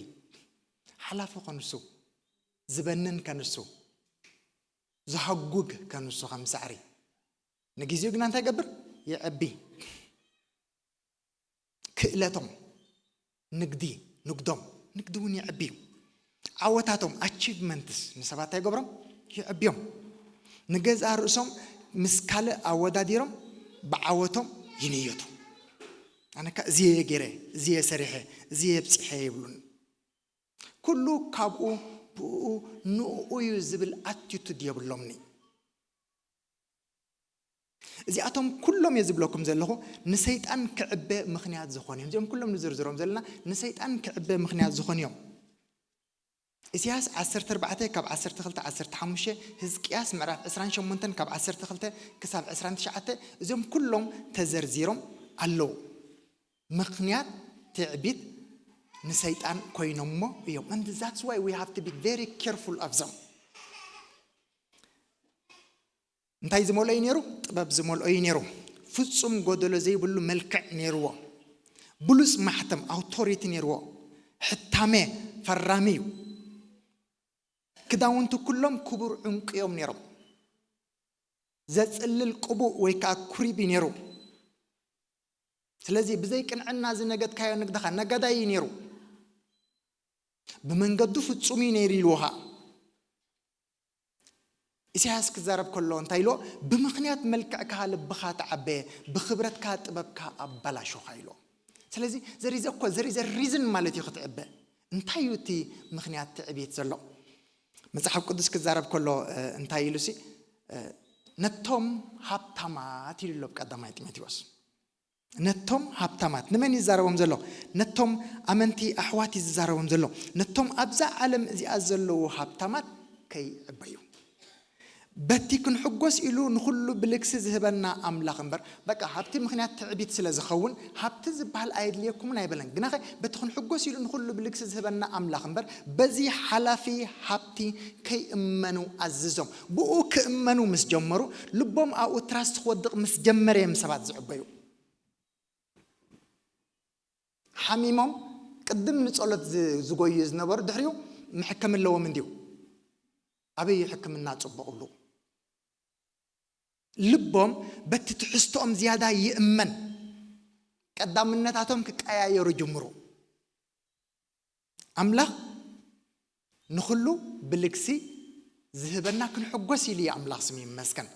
ሓላፊ ከንሱ፣ ዝበንን ከንሱ፣ ዝሃጉግ ከንሱ ከም ሳዕሪ። ንግዜኡ ግና እንታይ ይገብር? ይዕቢ። ክእለቶም፣ ንግዲ፣ ንግዶም፣ ንግዲ እውን ይዕቢ እዩ። ዓወታቶም፣ ኣቺቭመንትስ፣ ንሰባት እንታይ ይገብሮም? ይዕብዮም። ንገዛ ርእሶም ምስ ካልእ ኣወዳዲሮም ብዓወቶም ይንየቱ። ኣነካ እዚየ ገይረ፣ እዚየ ሰሪሐ፣ እዚየ ኣብፂሐ ይብሉን። ኩሉ ካብኡ ብኡ ንኡ እዩ ዝብል ኣቲቱድ የብሎምኒ። እዚኣቶም ኩሎም እየ ዝብለኩም ዘለኹ ንሰይጣን ክዕበ ምኽንያት ዝኾኑ እዮም። እዚኦም ኩሎም ንዝርዝሮም ዘለና ንሰይጣን ክዕበ ምኽንያት ዝኾኑ እዮም። ኢሳያስ ዓሰርተ ኣርባዕተ ካብ ዓሰርተ ክልተ ዓሰርተ ሓሙሽተ፣ ህዝቅያስ ምዕራፍ ዕስራን ሸሞንተን ካብ ዓሰርተ ክልተ ክሳብ ዕስራን ትሽዓተ፣ እዚኦም ኩሎም ተዘርዚሮም ኣለዉ። ምኽንያት ትዕቢት ንሰይጣን ኮይኖሞ እዮም። And that's why we have to be very careful of them። እንታይ ዝመልኦ እዩ ነይሩ? ጥበብ ዝመልኦ እዩ ነይሩ። ፍጹም ጎደሎ ዘይብሉ መልክዕ ነይርዎ። ብሉጽ ማሕተም ኣውቶሪቲ ነይርዎ። ሕታሜ ፈራሚ እዩ። ክዳውንቱ ኩሎም ክቡር ዕንቁ እዮም ነይሮም። ዘጽልል ቅቡእ ወይ ከዓ ኩሪብ እዩ ነይሩ። ስለዚ ብዘይ ቅንዕና ዝነገድካዮ ንግድኻ ነጋዳይ እዩ ነይሩ። ብመንገዱ ፍጹም እዩ ነይሩ ኢልዎ ኸዓ። ኢሳያስ ክዛረብ ከሎ እንታይ ኢልዎ? ብምኽንያት መልክዕካ ልብኻ ተዓበየ፣ ብኽብረትካ ጥበብካ ኣበላሾኻ ኢልዎ። ስለዚ ዘሪዘ እኮ ዘሪዘ ሪዝን ማለት እዩ ክትዕበ። እንታይ እዩ እቲ ምኽንያት ትዕቢት ዘሎ? መጽሓፍ ቅዱስ ክዛረብ ከሎ እንታይ ኢሉ ሲ ነቶም ሃብታማት ኢሉ ኣሎ ቀዳማይ ጢሞቴዎስ። ነቶም ሃብታማት ንመን ይዛረቦም ዘሎ? ነቶም ኣመንቲ ኣሕዋት እዩ ዝዛረቦም ዘሎ። ነቶም ኣብዛ ዓለም እዚኣ ዘለዉ ሃብታማት ከይዕበዩ በቲ ክንሕጎስ ኢሉ ንኹሉ ብልግሲ ዝህበና ኣምላኽ እምበር። በቃ ሃብቲ ምኽንያት ትዕቢት ስለ ዝኸውን ሃብቲ ዝበሃል ኣየድልየኩምን ኣይበለን። ግናኸ በቲ ክንሕጎስ ኢሉ ንኹሉ ብልግሲ ዝህበና ኣምላኽ እምበር በዚ ሓላፊ ሃብቲ ከይእመኑ ኣዝዞም። ብኡ ክእመኑ ምስ ጀመሩ ልቦም ኣብኡ ትራስት ክወድቕ ምስ ጀመረ እዮም ሰባት ዝዕበዩ። ሓሚሞም ቅድም ንጸሎት ዝጎዩ ዝነበሩ ድሕሪኡ ምሕከም ኣለዎም እንድዩ። ኣበይ ሕክምና ጽቡቕ ብሉ? ልቦም በቲ ትሕዝቶኦም ዝያዳ ይእመን። ቀዳምነታቶም ክቀያየሩ ጅምሩ። ኣምላኽ ንኹሉ ብልግሲ ዝህበና ክንሕጎስ ኢሉ እዩ። ኣምላኽ ስም ይመስገን።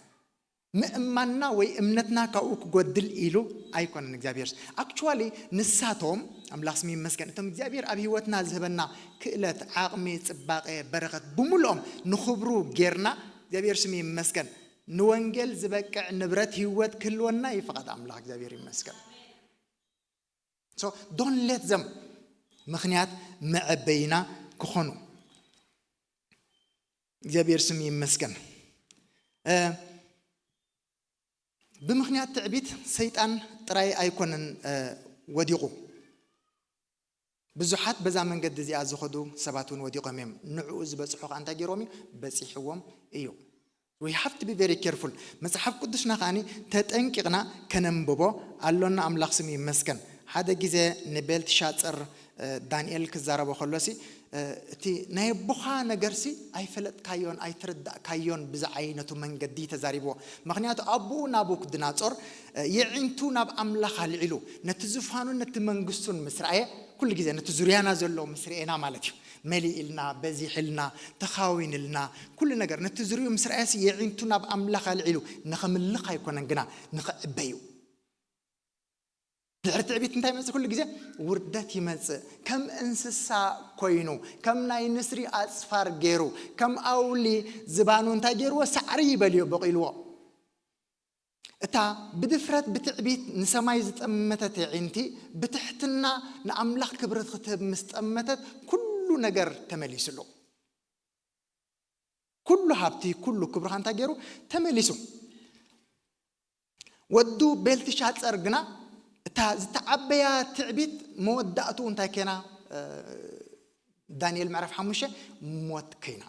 ምእማንና ወይ እምነትና ካብኡ ክጎድል ኢሉ ኣይኮነን እግዚኣብሔር። ኣክቹዋሊ ንሳቶም፣ ኣምላኽ ስም ይመስገን፣ እቶም እግዚኣብሔር ኣብ ህይወትና ዝህበና ክእለት፣ ዓቕሚ፣ ጽባቐ፣ በረኸት ብምልኦም ንኽብሩ ጌርና፣ እግዚኣብሔር ስም ይመስገን፣ ንወንጌል ዝበቅዕ ንብረት ህይወት ክህልወና እዩ ፍቓድ ኣምላኽ። እግዚኣብሔር ይመስገን። So don't let them ምኽንያት መዐበይና ክኾኑ። እግዚኣብሔር ስም ይመስገን። ብምኽንያት ትዕቢት ሰይጣን ጥራይ ኣይኮነን ወዲቑ። ብዙሓት በዛ መንገዲ እዚኣ ዝኸዱ ሰባት እውን ወዲቖም እዮም። ንዕኡ ዝበፅሑ ከዓ እንታይ ገይሮም እዩ? በፂሕዎም እዩ። We have to be very careful። መፅሓፍ ቅዱስና ከዓኒ ተጠንቂቕና ከነንብቦ ኣሎና። ኣምላኽ ስም ይመስገን። ሓደ ግዜ ንቤልትሻፀር ዳንኤል ክዛረቦ ከሎሲ እቲ ናይ ኣቦኻ ነገርሲ ኣይፈለጥካዮን ኣይተረዳእካዮን ብዝዓይነቱ መንገዲ ተዛሪብዎ። ምኽንያቱ ኣቦኡ ናቡክድናጾር የዒንቱ ናብ ኣምላኽ ኣልዒሉ ነቲ ዙፋኑን ነቲ መንግስቱን ምስ ረኣየ፣ ኩሉ ግዜ ነቲ ዙርያና ዘሎ ምስ ርኤና ማለት እዩ፣ መሊእልና፣ በዚሕልና፣ ተኻዊንልና፣ ኩሉ ነገር ነቲ ዙርዩ ምስ ረኣየሲ የዒንቱ ናብ ኣምላኽ ኣልዒሉ ንኸምልኽ ኣይኮነን ግና ንኽዕበዩ። ድሕሪ ትዕቢት እንታይ ይመጽእ? ኩሉ ግዜ ውርደት ይመጽእ። ከም እንስሳ ኮይኑ፣ ከም ናይ ንስሪ ኣጽፋር ገይሩ፣ ከም ኣውሊ ዝባኑ እንታይ ገይርዎ? ሳዕሪ ይበልዮ፣ በቂልዎ። እታ ብድፍረት ብትዕቢት ንሰማይ ዝጠመተት ኣዒንቲ ብትሕትና ንኣምላኽ ክብሪ ክትህብ ምስ ጠመተት ኩሉ ነገር ተመሊስሉ። ኩሉ ሃብቲ፣ ኩሉ ክብርኻ እንታይ ገይሩ? ተመሊሱ። ወዱ ቤልትሻጸር ግና እታ ዝተዓበያ ትዕቢት መወዳእቱ እንታይ ከይና? ዳንኤል ምዕራፍ ሓሙሽተ ሞት ከይና።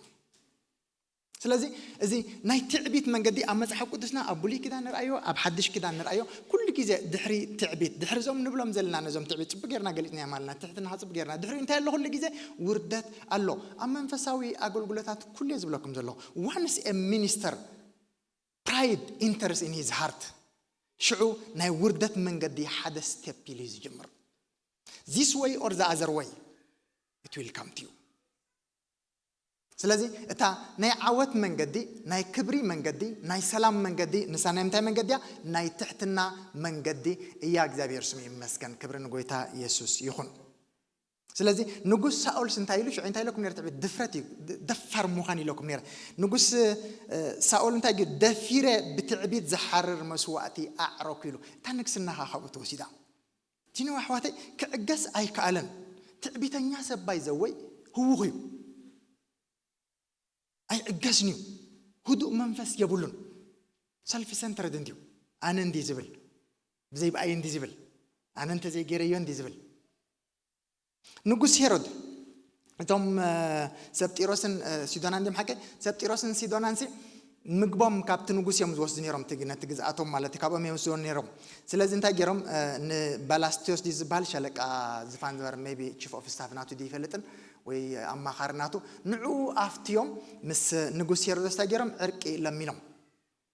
ስለዚ እዚ ናይ ትዕቢት መንገዲ ኣብ መጽሓፍ ቅዱስና ኣብ ብሉይ ኪዳን ንርኣዮ፣ ኣብ ሓድሽ ኪዳን ንርኣዮ። ኩሉ ግዜ ድሕሪ ትዕቢት፣ ድሕሪ እዞም ንብሎም ዘለና ነዞም ትዕቢት ጽቡቅ ጌርና ገሊጽናዮ ማለትና፣ ትሕትና ጽቡቅ ጌርና። ድሕሪ እንታይ ኣሎ? ኩሉ ግዜ ውርደት ኣሎ። ኣብ መንፈሳዊ ኣገልግሎታት ኩሉ ዝብለኩም ዘሎ፣ once a minister pride enters in his heart፣ ሽዑ ናይ ውርደት መንገዲ ሓደ step ኢሉ እዩ ዝጅምር። This way or the other way, it will come to you። ስለዚ እታ ናይ ዓወት መንገዲ፣ ናይ ክብሪ መንገዲ፣ ናይ ሰላም መንገዲ፣ ንሳ ናይ ምንታይ መንገዲ እያ? ናይ ትሕትና መንገዲ እያ። እግዚኣብሔር ስሙ ይመስገን። ክብሪ ንጎይታ ኢየሱስ ይኹን። ስለዚ ንጉስ ሳኦልስ እንታይ ኢሉ? ሽዑ እንታይ ኢለኩም ነይረ? ትዕቢት ድፍረት እዩ፣ ድ-፣ ደፋር ምዃን ኢለኩም ነይረ። ንጉስ ሳኦል እንታይ ገይሩ? ደፊረ ብትዕቢት ዝሓርር መስዋእቲ ኣዕረኩ ኢሉ። እታ ንግስና ኸዓ ካብኡ ተወሲዳ። ቲኖ ኣሕዋተይ ክዕገስ ኣይከኣለን። ትዕቢተኛ ሰብ ባይዘወይ ህውኽ እዩ። ኣይዕገስን እዩ። ህዱእ መንፈስ የብሉን። ሰልፊ ሰንተርድ እንድዩ። ኣነ እንዲ ዝብል፣ ብዘይ ብኣይ እንዲ ዝብል፣ ኣነ እንተዘይገይረዮ እንዲ ዝብል። ንጉስ ሄሮድ እቶም ሰብ ጢሮስን ሲዶናን ድም ሓቀ ሰብ ጢሮስን ሲዶናን ሲ ምግቦም ካብቲ ንጉስ እዮም ዝወስዱ ነይሮም፣ ነቲ ግዝኣቶም ማለት ካብኦም እዮም ዝወስዱ ነይሮም። ስለዚ እንታይ ገይሮም? ንባላስቲዮስ ድዩ ዝበሃል ሻለቃ ዝፋን ዝበረ maybe chief of staff ናቱ ድዩ ይፈልጥን ወይ ኣማኻሪ ናቱ፣ ንዕኡ ኣፍትዮም ምስ ንጉስ ሄሮዶስ እንታይ ገይሮም? ዕርቂ ለሚኖም።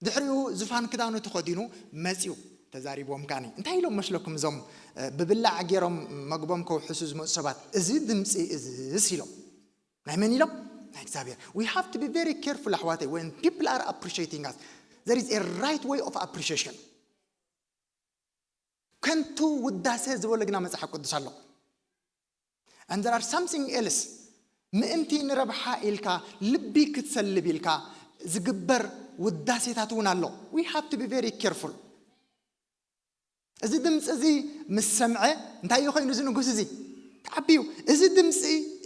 ድሕሪኡ ዝፋን ክዳኑ ተኸዲኑ መፂኡ። ተዛሪቦም ካኒ እንታይ ኢሎም መስለኩም እዞም ብብላዕ ገይሮም መግቦም ከውሕሱ ዝመፁ ሰባት? እዚ ድምፂ እዝስ ኢሎም። ናይ መን ኢሎም? ናይ እግዚኣብሔር። We have to be very careful ኣሕዋተይ፣ when people are appreciating us, there is a right way of appreciation። ከንቱ ውዳሴ ዝበሎ ግና መጽሓፍ ቅዱስ ኣሎ። And there are something else፣ ምእንቲ ንረብሓ ኢልካ፣ ልቢ ክትሰልብ ኢልካ ዝግበር ውዳሴታት እውን ኣሎ። We have to be very careful። እዚ ድምፂ እዚ ምስ ሰምዐ እንታይ እዩ ኮይኑ? እዚ ንጉስ እዚ ተዓብዩ፣ እዚ ድምፂ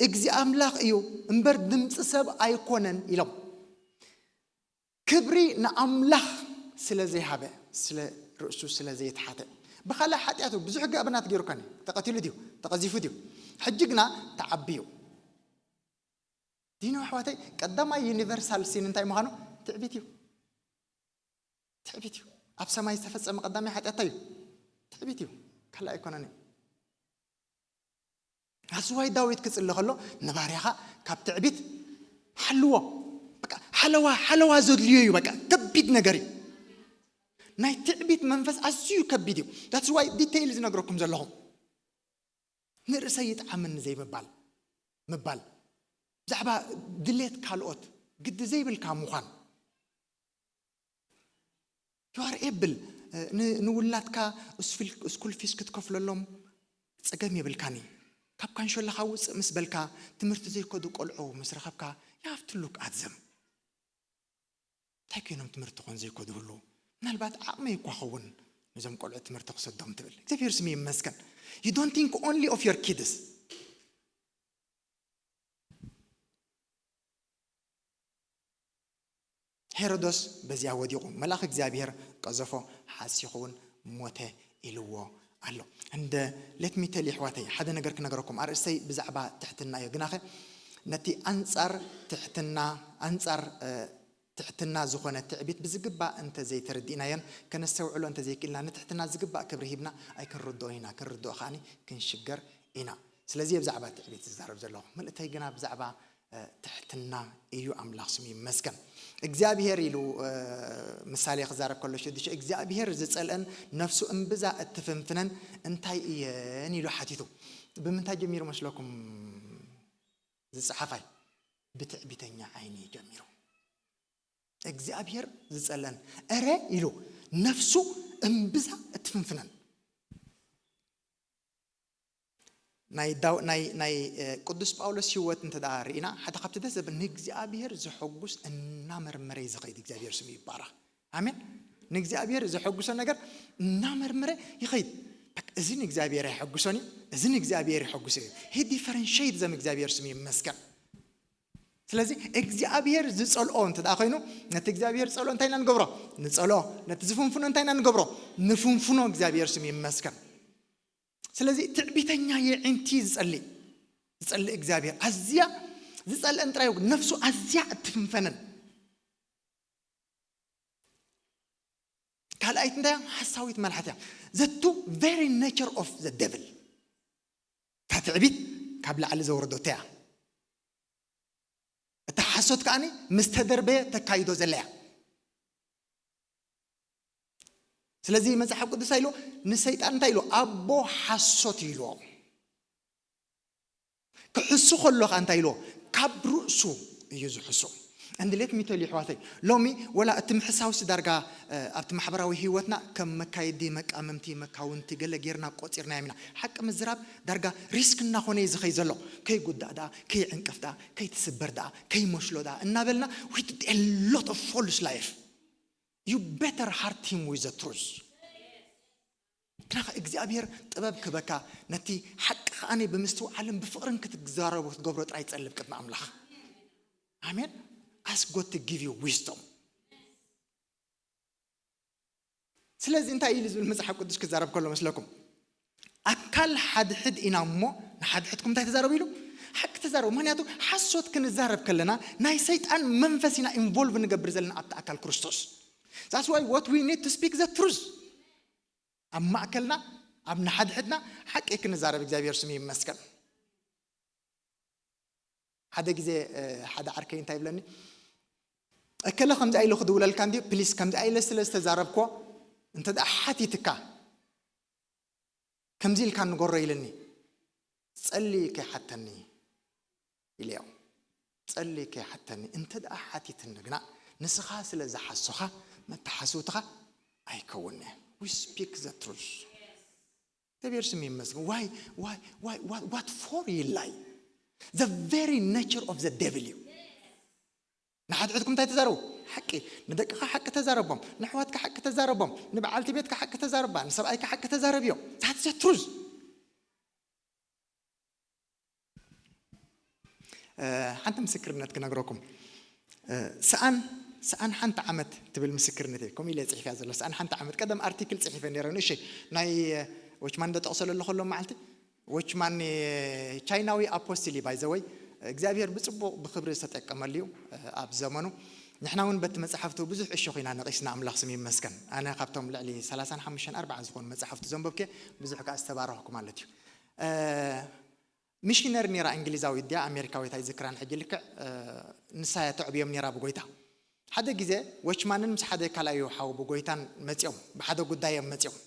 እግዚእ ኣምላኽ እዩ እምበር ድምፂ ሰብ ኣይኮነን ኢሎም። ክብሪ ንኣምላኽ ስለ ዘይሃበ፣ ስለ ርእሱ ስለ ዘይትሓተ፣ ብኻልእ ሓጢኣቱ ብዙሕ ገበናት ገይሩ ከኒ ተቐቲሉ ድዩ? ተቐዚፉ ድዩ? ሕጂ ግና ተዓብዩ። ዲኖ ኣሕዋተይ፣ ቀዳማይ ዩኒቨርሳል ሲን እንታይ ምዃኑ? ትዕቢት እዩ። ትዕቢት እዩ። ኣብ ሰማይ ዝተፈጸመ ቀዳማይ ሓጢኣት እንታይ እዩ? ትዕቢት እዩ። ካልእ ኣይኮነን እዩ። ኣስዋይ ዳዊት ክጽሊ ከሎ ንባርያኻ ካብ ትዕቢት ሓልዎ። በቃ ሓለዋ፣ ሓለዋ ዘድልዮ እዩ። በቃ ከቢድ ነገር እዩ። ናይ ትዕቢት መንፈስ ኣዝዩ ከቢድ እዩ። That's why ዲቴይል ዝነግረኩም ዘለኹም። ንርእሰይ ይጥዓመኒ ዘይምባል፣ ምባል። ብዛዕባ ድሌት ካልኦት ግዲ ዘይብልካ ምዃን። You are able ንውላድካ ስኩል ፊስ ክትከፍለሎም ጸገም የብልካኒ። ካብ ካንሸላኻ ውፅእ ምስ በልካ ትምህርቲ ዘይከዱ ቆልዑ ምስ ረኸብካ you have to look at them። እንታይ ኮይኖም ትምህርቲ ኮን ዘይከዱ ህሉ ምናልባት ዓቕመይ እኳ ኸውን ነዞም ቆልዑ ትምህርቲ ክሰዶም ትብል እግዚኣብሔር ስም ይመስገን። You don't think only of your kids። ሄሮዶስ በዚኣ ወዲቑ መልኣኽ እግዚኣብሔር ቀዘፎ ሓሲኹ እውን ሞተ ኢልዎ ኣሎ። እንደ let me tell you ኣሕዋተይ ሓደ ነገር ክነገረኩም ኣርእስተይ ብዛዕባ ትሕትና እዩ ግናኸ ነቲ ኣንጻር ትሕትና ኣንጻር ትሕትና ዝኾነ ትዕቢት ብዝግባእ እንተ ዘይተረዲእናዮን ከነስተውዕሎ እንተ ዘይክእልና ንትሕትና ዝግባእ ክብሪ ሂብና ኣይክንርድኦ ኢና ክንርድኦ ከዓኒ ክንሽገር ኢና። ስለዚ ብዛዕባ ትዕቢት ዝዛረብ ዘለኹ ምልእተይ ግና ብዛዕባ ትሕትና እዩ ኣምላኽ ስሙ ይመስገን። እግዚኣብሔር ኢሉ ምሳሌ ክዛረብ ከሎ ሽዱሽተ እግዚኣብሔር ዝጸልአን ነፍሱ እምብዛ እትፍንፍነን እንታይ እየን ኢሉ ሓቲቱ። ብምንታይ ጀሚሩ መስለኩም ዝጸሓፋይ? ብትዕቢተኛ ዓይኒ ጀሚሩ እግዚኣብሔር ዝጸልአን እረ ኢሉ ነፍሱ እምብዛ እትፍንፍነን ናይ ቅዱስ ጳውሎስ ህይወት እንተ ርኢና ሓደ ካብቲ ደስ ዘብል ንእግዚኣብሔር ዘሐጉስ እናመርመረ ዝኸይድ እግዚኣብሔር ስሙ ይባረኽ። ኣሜን። ንእግዚኣብሔር ዘሐጉሶ ነገር እናመርመረ ይኸይድ። እዚ ንእግዚኣብሔር ኣይሐጉሶን እዩ፣ እዚ ንእግዚኣብሔር ይሐጉሶ እዩ። ሂ ዲፈረንሽት ዘም እግዚኣብሔር ስሙ ይመስገን። ስለዚ እግዚኣብሔር ዝጸልኦ እንተ ደኣ ኮይኑ ነቲ እግዚኣብሔር ዝጸልኦ እንታይ ኢና ንገብሮ? ንጸልኦ። ነቲ ዝፍንፍኖ እንታይ ኢና ንገብሮ? ንፍንፍኖ። እግዚኣብሔር ስሙ ይመስገን። ስለዚ ትዕቢተኛ የዒንቲ ዝጸልእ ዝጸልእ እግዚኣብሔር ኣዝያ ዝጸልአን ጥራይ ነፍሱ ኣዝያ እትፍንፈነን ካልኣይቲ እንታይ ሓሳዊት መልሓት እያ። The two very nature of the devil። እታ ትዕቢት ካብ ላዕሊ ዘውረዶ እያ። እታ ሓሶት ከዓኒ ምስ ተደርበየ ተካይዶ ዘላ እያ። ስለዚ መጽሓፍ ቅዱስ ኢሎ ንሰይጣን እንታይ ኢሎ ኣቦ ሓሶት ኢሎ። ክሕሱ ከሎ ከኣ እንታይ ኢሎ ካብ ርእሱ እዩ ዝሕሱ። And let me tell you ኣሕዋተይ ሎሚ ወላ እቲ ምሕሳውሲ ዳርጋ ኣብቲ ማሕበራዊ ህይወትና ከም መካየዲ መቃመምቲ መካውንቲ ገለ ጌርና ቆጺርናዮም ኢና። ሓቂ ምዝራብ ዳርጋ ሪስክ እናኾነ እዩ ዝኸይ ዘሎ። ከይጉዳእ ደኣ ከይዕንቀፍ ደኣ ከይትስበር ደኣ ከይመስሎ ደኣ እናበልና with a lot of false life you better heart him with the truth። ግናኸ እግዚኣብሔር ጥበብ ክበካ ነቲ ሓቂ ከዓኒ ብምስትውዓልን ብፍቕርን ክትዛረቡ ክትገብሮ ጥራይ ጸልብ ቅድሚ ኣምላኽ። ኣሜን። Ask God to give you wisdom። ስለዚ እንታይ ኢሉ ዝብል መጽሓፍ ቅዱስ ክዛረብ ከሎ መስለኩም? ኣካል ሓድሕድ ኢና እሞ ንሓድሕድኩም እንታይ ተዛረቡ ኢሉ ሓቂ ተዛረቡ። ምክንያቱ ሓሶት ክንዛረብ ከለና ናይ ሰይጣን መንፈስ ኢና ኢንቮልቭ ንገብር ዘለና ኣብቲ ኣካል ክርስቶስ። That's why what we need to speak the truth። ኣብ ማእከልና ኣብ ንሓድሕድና ሓቂ ክንዛረብ እግዚኣብሔር ስሙ ይመስገን። ሓደ ግዜ ሓደ ዓርከይ እንታይ ይብለኒ፣ እከለ ከምዚኣ ኢሉ ክድውለልካ እንዲ ፕሊስ ከምዚኣ ኢለ ስለ ዝተዛረብኮ እንተ ደኣ ሓቲትካ ከምዚ ኢልካ ንገሮ ኢልኒ። ጸሊ ከይሓተኒ ኢለዮ። ጸሊ ከይሓተኒ እንተ ደኣ ሓቲትኒ ግና ንስኻ ስለ ዝሓሶኻ መተሓስውትኻ ኣይከውን። We speak the truth። እግዚኣብሔር ስም ይመስገን። Why why why what what for ይላይ? The very nature of the devil እዩ። ንሓድሕድኩም እንታይ ተዛረቡ? ሓቂ። ንደቅኻ ሓቂ ተዛረቦም፣ ንኣሕዋትካ ሓቂ ተዛረቦም፣ ንበዓልቲ ቤትካ ሓቂ ተዛረባ፣ ንሰብኣይካ ሓቂ ተዛረብዮ። That's the truth። ሓንቲ ምስክርነት ክነግረኩም። ሰኣን ሰኣን ሓንቲ ዓመት ትብል ምስክርነት እየ ከምኡ ኢለ ፅሒፍያ ዘሎ። ሰኣን ሓንቲ ዓመት ቀደም ኣርቲክል ፅሒፈ ነረ ንእሸ ናይ ወችማን ዶ ጠቕሰሉ ኣለኹ ሎም መዓልቲ ወችማን ቻይናዊ ኣፖስትል እዩ ባይዘወይ እግዚኣብሔር ብፅቡቕ ብክብሪ ዝተጠቀመሉ እዩ ኣብ ዘመኑ። ንሕና እውን በቲ መፅሓፍቱ ብዙሕ እሾኽ ኢና ነቒስና ኣምላኽ ስም ይመስገን። ኣነ ካብቶም ልዕሊ ሰላሳን ሓሙሽተን ኣርባዓን ዝኾኑ መፅሓፍቱ ዘንበብከ ብዙሕ ከዓ ዝተባረኽኩ ማለት እዩ። ሚሽነር ነራ እንግሊዛዊት ድያ ኣሜሪካዊት ኣይዝክራን ሕጂ ልክዕ። ንሳ እያ ተዕብዮም ነራ ብጎይታ። ሓደ ግዜ ወችማንን ምስ ሓደ ካልኣዩ ሓው ብጎይታን መፅኦም ብሓደ ጉዳይ እዮም መፅኦም።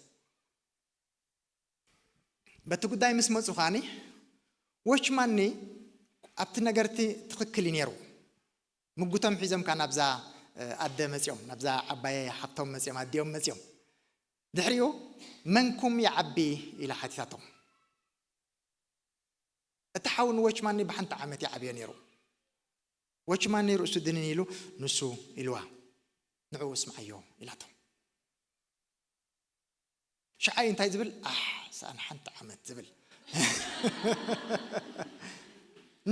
በቲ ጉዳይ ምስ መፁ ከዓኒ ወችማኒ ኣብቲ ነገርቲ ትኽክል እዩ ነይሩ። ምጉቶም ሒዞም ከኣ ናብዛ ኣደ መጺኦም፣ ናብዛ ዓባየ ሓብቶም መጺኦም፣ ኣዲኦም መጺኦም። ድሕሪኡ፣ "መንኩም ይዓቢ?" ኢላ ሓቲታቶም። እቲ ሓው ንዎችማኒ ብሓንቲ ዓመት ይዓብዮ ነይሩ። ዎችማኒ ርእሱ ድንን ኢሉ፣ "ንሱ" ኢልዋ፣ "ንዕኡ ስምዓዮ" ኢላቶ። ሽዓይ እንታይ ዝብል? "ኣሕ፣ ሰኣን ሓንቲ ዓመት" ዝብል።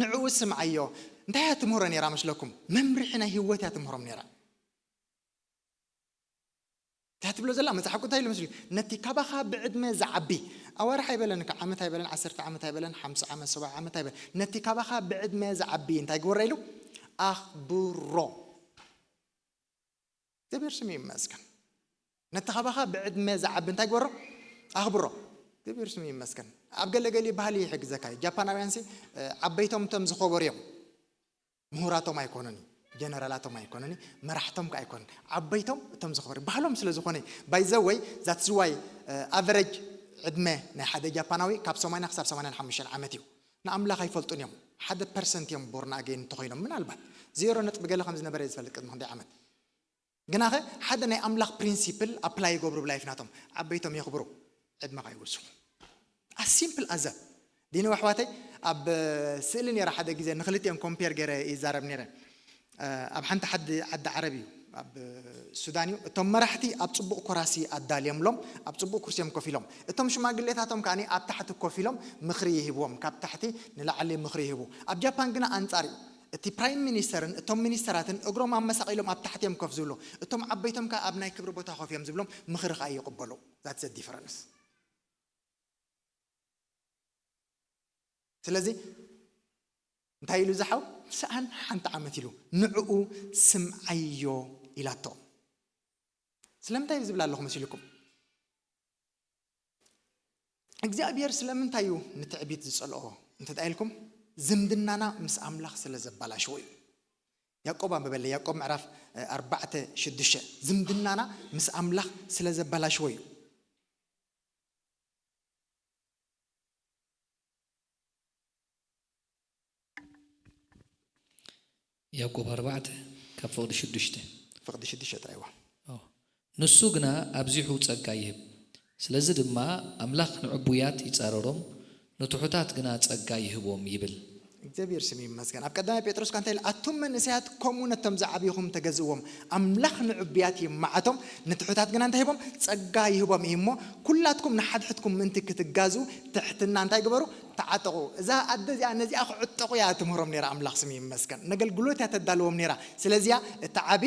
"ንዕኡ ስምዓዮ።" እንታይ እያ ትምህሮ ነይራ መስለኩም? መምርሒ ናይ ህይወት እያ ትምህሮም ነይራ። እንታይ ትብሎ ዘላ? መጽሓፍ ቅዱስ እንታይ ኢሉ መስሉ? "ነቲ ካባኻ ብዕድመ ዝዓቢ"፣ ኣዋርሕ ኣይበለን፣ ካብ ዓመት ኣይበለን፣ ዓሰርተ ዓመት ኣይበለን፣ ሓምሳ ዓመት፣ ሰብዓ ዓመት ኣይበለን። "ነቲ ካባኻ ብዕድመ ዝዓቢ እንታይ ግበሮ?" ኢሉ፣ "ኣኽብሮ።" እግዚኣብሔር ስሙ ይመስገን። "ነቲ ካባኻ ብዕድመ ዝዓቢ እንታይ ግበሮ? ኣኽብሮ።" እግዚኣብሔር ስሙ ይመስገን። ኣብ ገለገሊ ባህሊ ይሕግዘካ እዩ። ጃፓናውያን ሲ፣ እ፣ ዓበይቶም እቶም ዝኸበሩ እዮም። ምሁራቶም ኣይኮኑን፣ ጀነራላቶም ኣይኮኑን፣ መራሕቶም ከ ኣይኮኑን። ዓበይቶም እቶም ዝኸበሩ ባህሎም ስለ ዝኾነ፣ ባይዘወይ ዛትዝዋይ ኣቨረጅ ዕድመ ናይ ሓደ ጃፓናዊ ካብ ሰማንያ ክሳብ ሰማንያን ሓሙሽተን ዓመት እዩ። ንኣምላኽ ኣይፈልጡን እዮም። ሓደ ፐርሰንት እዮም ቦርና ኣገይን እንተኾይኖም፣ ምናልባት ዜሮ ነጥቢ ገለ ከም ዝነበረ እየ ዝፈልጥ ቅድሚ ክንደይ ዓመት። ግናኸ ሓደ ናይ ኣምላኽ ፕሪንሲፕል ኣፕላይ ይገብሩ ብላይፍ ናቶም። ዓበይቶም የኽብሩ፣ ዕድመኻ ይውስኹ። As simple as that። ዲኒ ኣሕዋተይ፣ ኣብ ስእሊ ነይረ ሓደ ግዜ፣ ንክልቲኦም ኮምፔር ገይረ ይዛረብ ነይረ። ኣብ ሓንቲ ሓዲ ዓዲ ዓረብ እዩ፣ ኣብ ሱዳን እዩ። እቶም መራሕቲ ኣብ ጽቡቕ ኮራሲ ኣዳልዮምሎም፣ ኣብ ጽቡቕ ኩርሲ እዮም ኮፍ ኢሎም። እቶም ሽማግሌታቶም ከኣ ኣብ ታሕቲ ኮፍ ኢሎም ምኽሪ ይህብዎም፣ ካብ ታሕቲ ንላዕሊ ምኽሪ ይህቡ። ኣብ ጃፓን ግና ኣንጻር እዩ። እቲ ፕራይም ሚኒስተርን እቶም ሚኒስተራትን እግሮም ኣመሳቒሎም ኣብ ታሕቲ እዮም ኮፍ ዝብሉ። እቶም ዓበይቶም ከኣ ኣብ ናይ ክብሪ ቦታ ኮፍ እዮም ዝብሎም፣ ምኽሪ ከኣ ይቕበሉ። That's the difference። ስለዚ እንታይ ኢሉ ዝሓው? "ሰኣን ሓንቲ ዓመት" ኢሉ፣ "ንዕኡ ስምዓዮ" ኢላቶ። ስለምንታይ እዩ ዝብል ኣለኹ መሲልኩም? እግዚኣብሔር ስለምንታይ እዩ ንትዕቢት ዝጸልኦ እንተ ኢልኩም፣ ዝምድናና ምስ ኣምላኽ ስለ ዘባላሽዎ እዩ። ያዕቆብ ኣንብበለይ፣ ያዕቆብ ምዕራፍ፣ እ፣ ኣርባዕተ ሽዱሽተ። ዝምድናና ምስ ኣምላኽ ስለ ዘባላሽዎ እዩ። ያዕቆብ ኣርባዕተ ካብ ፍቕዲ ሽዱሽተ። ፍቕዲ ሽዱሽተ ጥራይ እዋ። ኦ። "ንሱ ግና ኣብዚሑ ጸጋ ይህብ። ስለዚ ድማ ኣምላኽ ንዕቡያት ይጻረሮም፣ ንትሑታት ግና ጸጋ ይህቦም" ይብል። እግዚኣብሔር ስም ይመስገን። ኣብ ቀዳማይ ጴጥሮስ ከ እንታይ ኢሉ? "ኣቱም መንእሰያት ከምኡ ነቶም ዝዓብኹም ተገዝእዎም። ኣምላኽ ንዕቡያት ይመዓቶም፣ ንትሑታት ግና እንታይ ይህቦም? ጸጋ ይህቦም እዩ እሞ፣ ኩላትኩም ንሓድሕድኩም ምእንቲ ክትጋዙ ትሕትና እንታይ ግበሩ? ተዓጠቑ።" እዛ ኣደ እዚኣ ነዚኣ ክዕጠቑ እያ ትምህሮም ነይራ። ኣምላኽ ስም ይመስገን። ነገልግሎት እያ ተዳልዎም ነይራ። ስለዚያ እቲ ዓቢ፣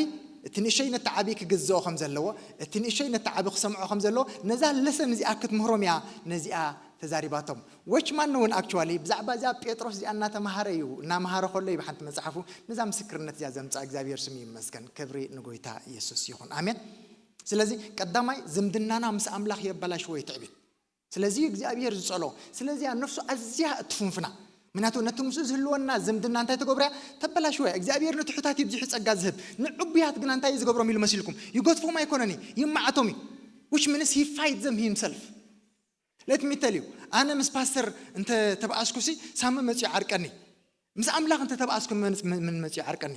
እቲ ንእሸይ ነቲ ዓቢ ክግዝኦ ከም ዘለዎ፣ እቲ ንእሸይ ነቲ ዓቢ ክሰምዖ ከም ዘለዎ፣ ነዛ ለሰን እዚኣ ክትምህሮም እያ ነዚኣ ተዛሪባቶም። ዎችማን እውን ኣክቹዋሊ ብዛዕባ እዚኣ ጴጥሮስ እዚኣ እናተምሃረ እዩ፣ እናምሃረ ከሎ እዩ ብሓንቲ መጽሓፉ ነዛ ምስክርነት እዚኣ ዘምጽኣ። እግዚኣብሔር ስም ይመስገን። ክብሪ ንጎይታ ኢየሱስ ይኹን። ኣሜን። ስለዚ ቀዳማይ ዝምድናና ምስ ኣምላኽ የበላሽዎ እዩ ትዕቢት። ስለዚ እግዚኣብሔር ዝጸሎ። ስለዚ እያ ነፍሱ ኣዝያ እትፍንፍና። ምክንያቱ ነቲ ምስኡ ዝህልወና ዝምድና እንታይ ትገብሮ እያ? ተበላሽዎ እያ። እግዚኣብሔር ንትሑታት እዩ ብዚሑ ጸጋ ዝህብ፣ ንዕቡያት ግና እንታይ እዩ ዝገብሮም ኢሉ መሲልኩም? ይገድፎም ኣይኮነን እዩ፣ ይመዓቶም እዩ። Which means he fight them himself። Let me tell you፣ ኣነ ምስ ፓስተር እንተ ተባኣስኩሲ ሳሚ መጺኡ ዓርቀኒ። ምስ ኣምላኽ እንተ ተባኣስኩ መን፣ መን፣ መን መጺኡ ዓርቀኒ?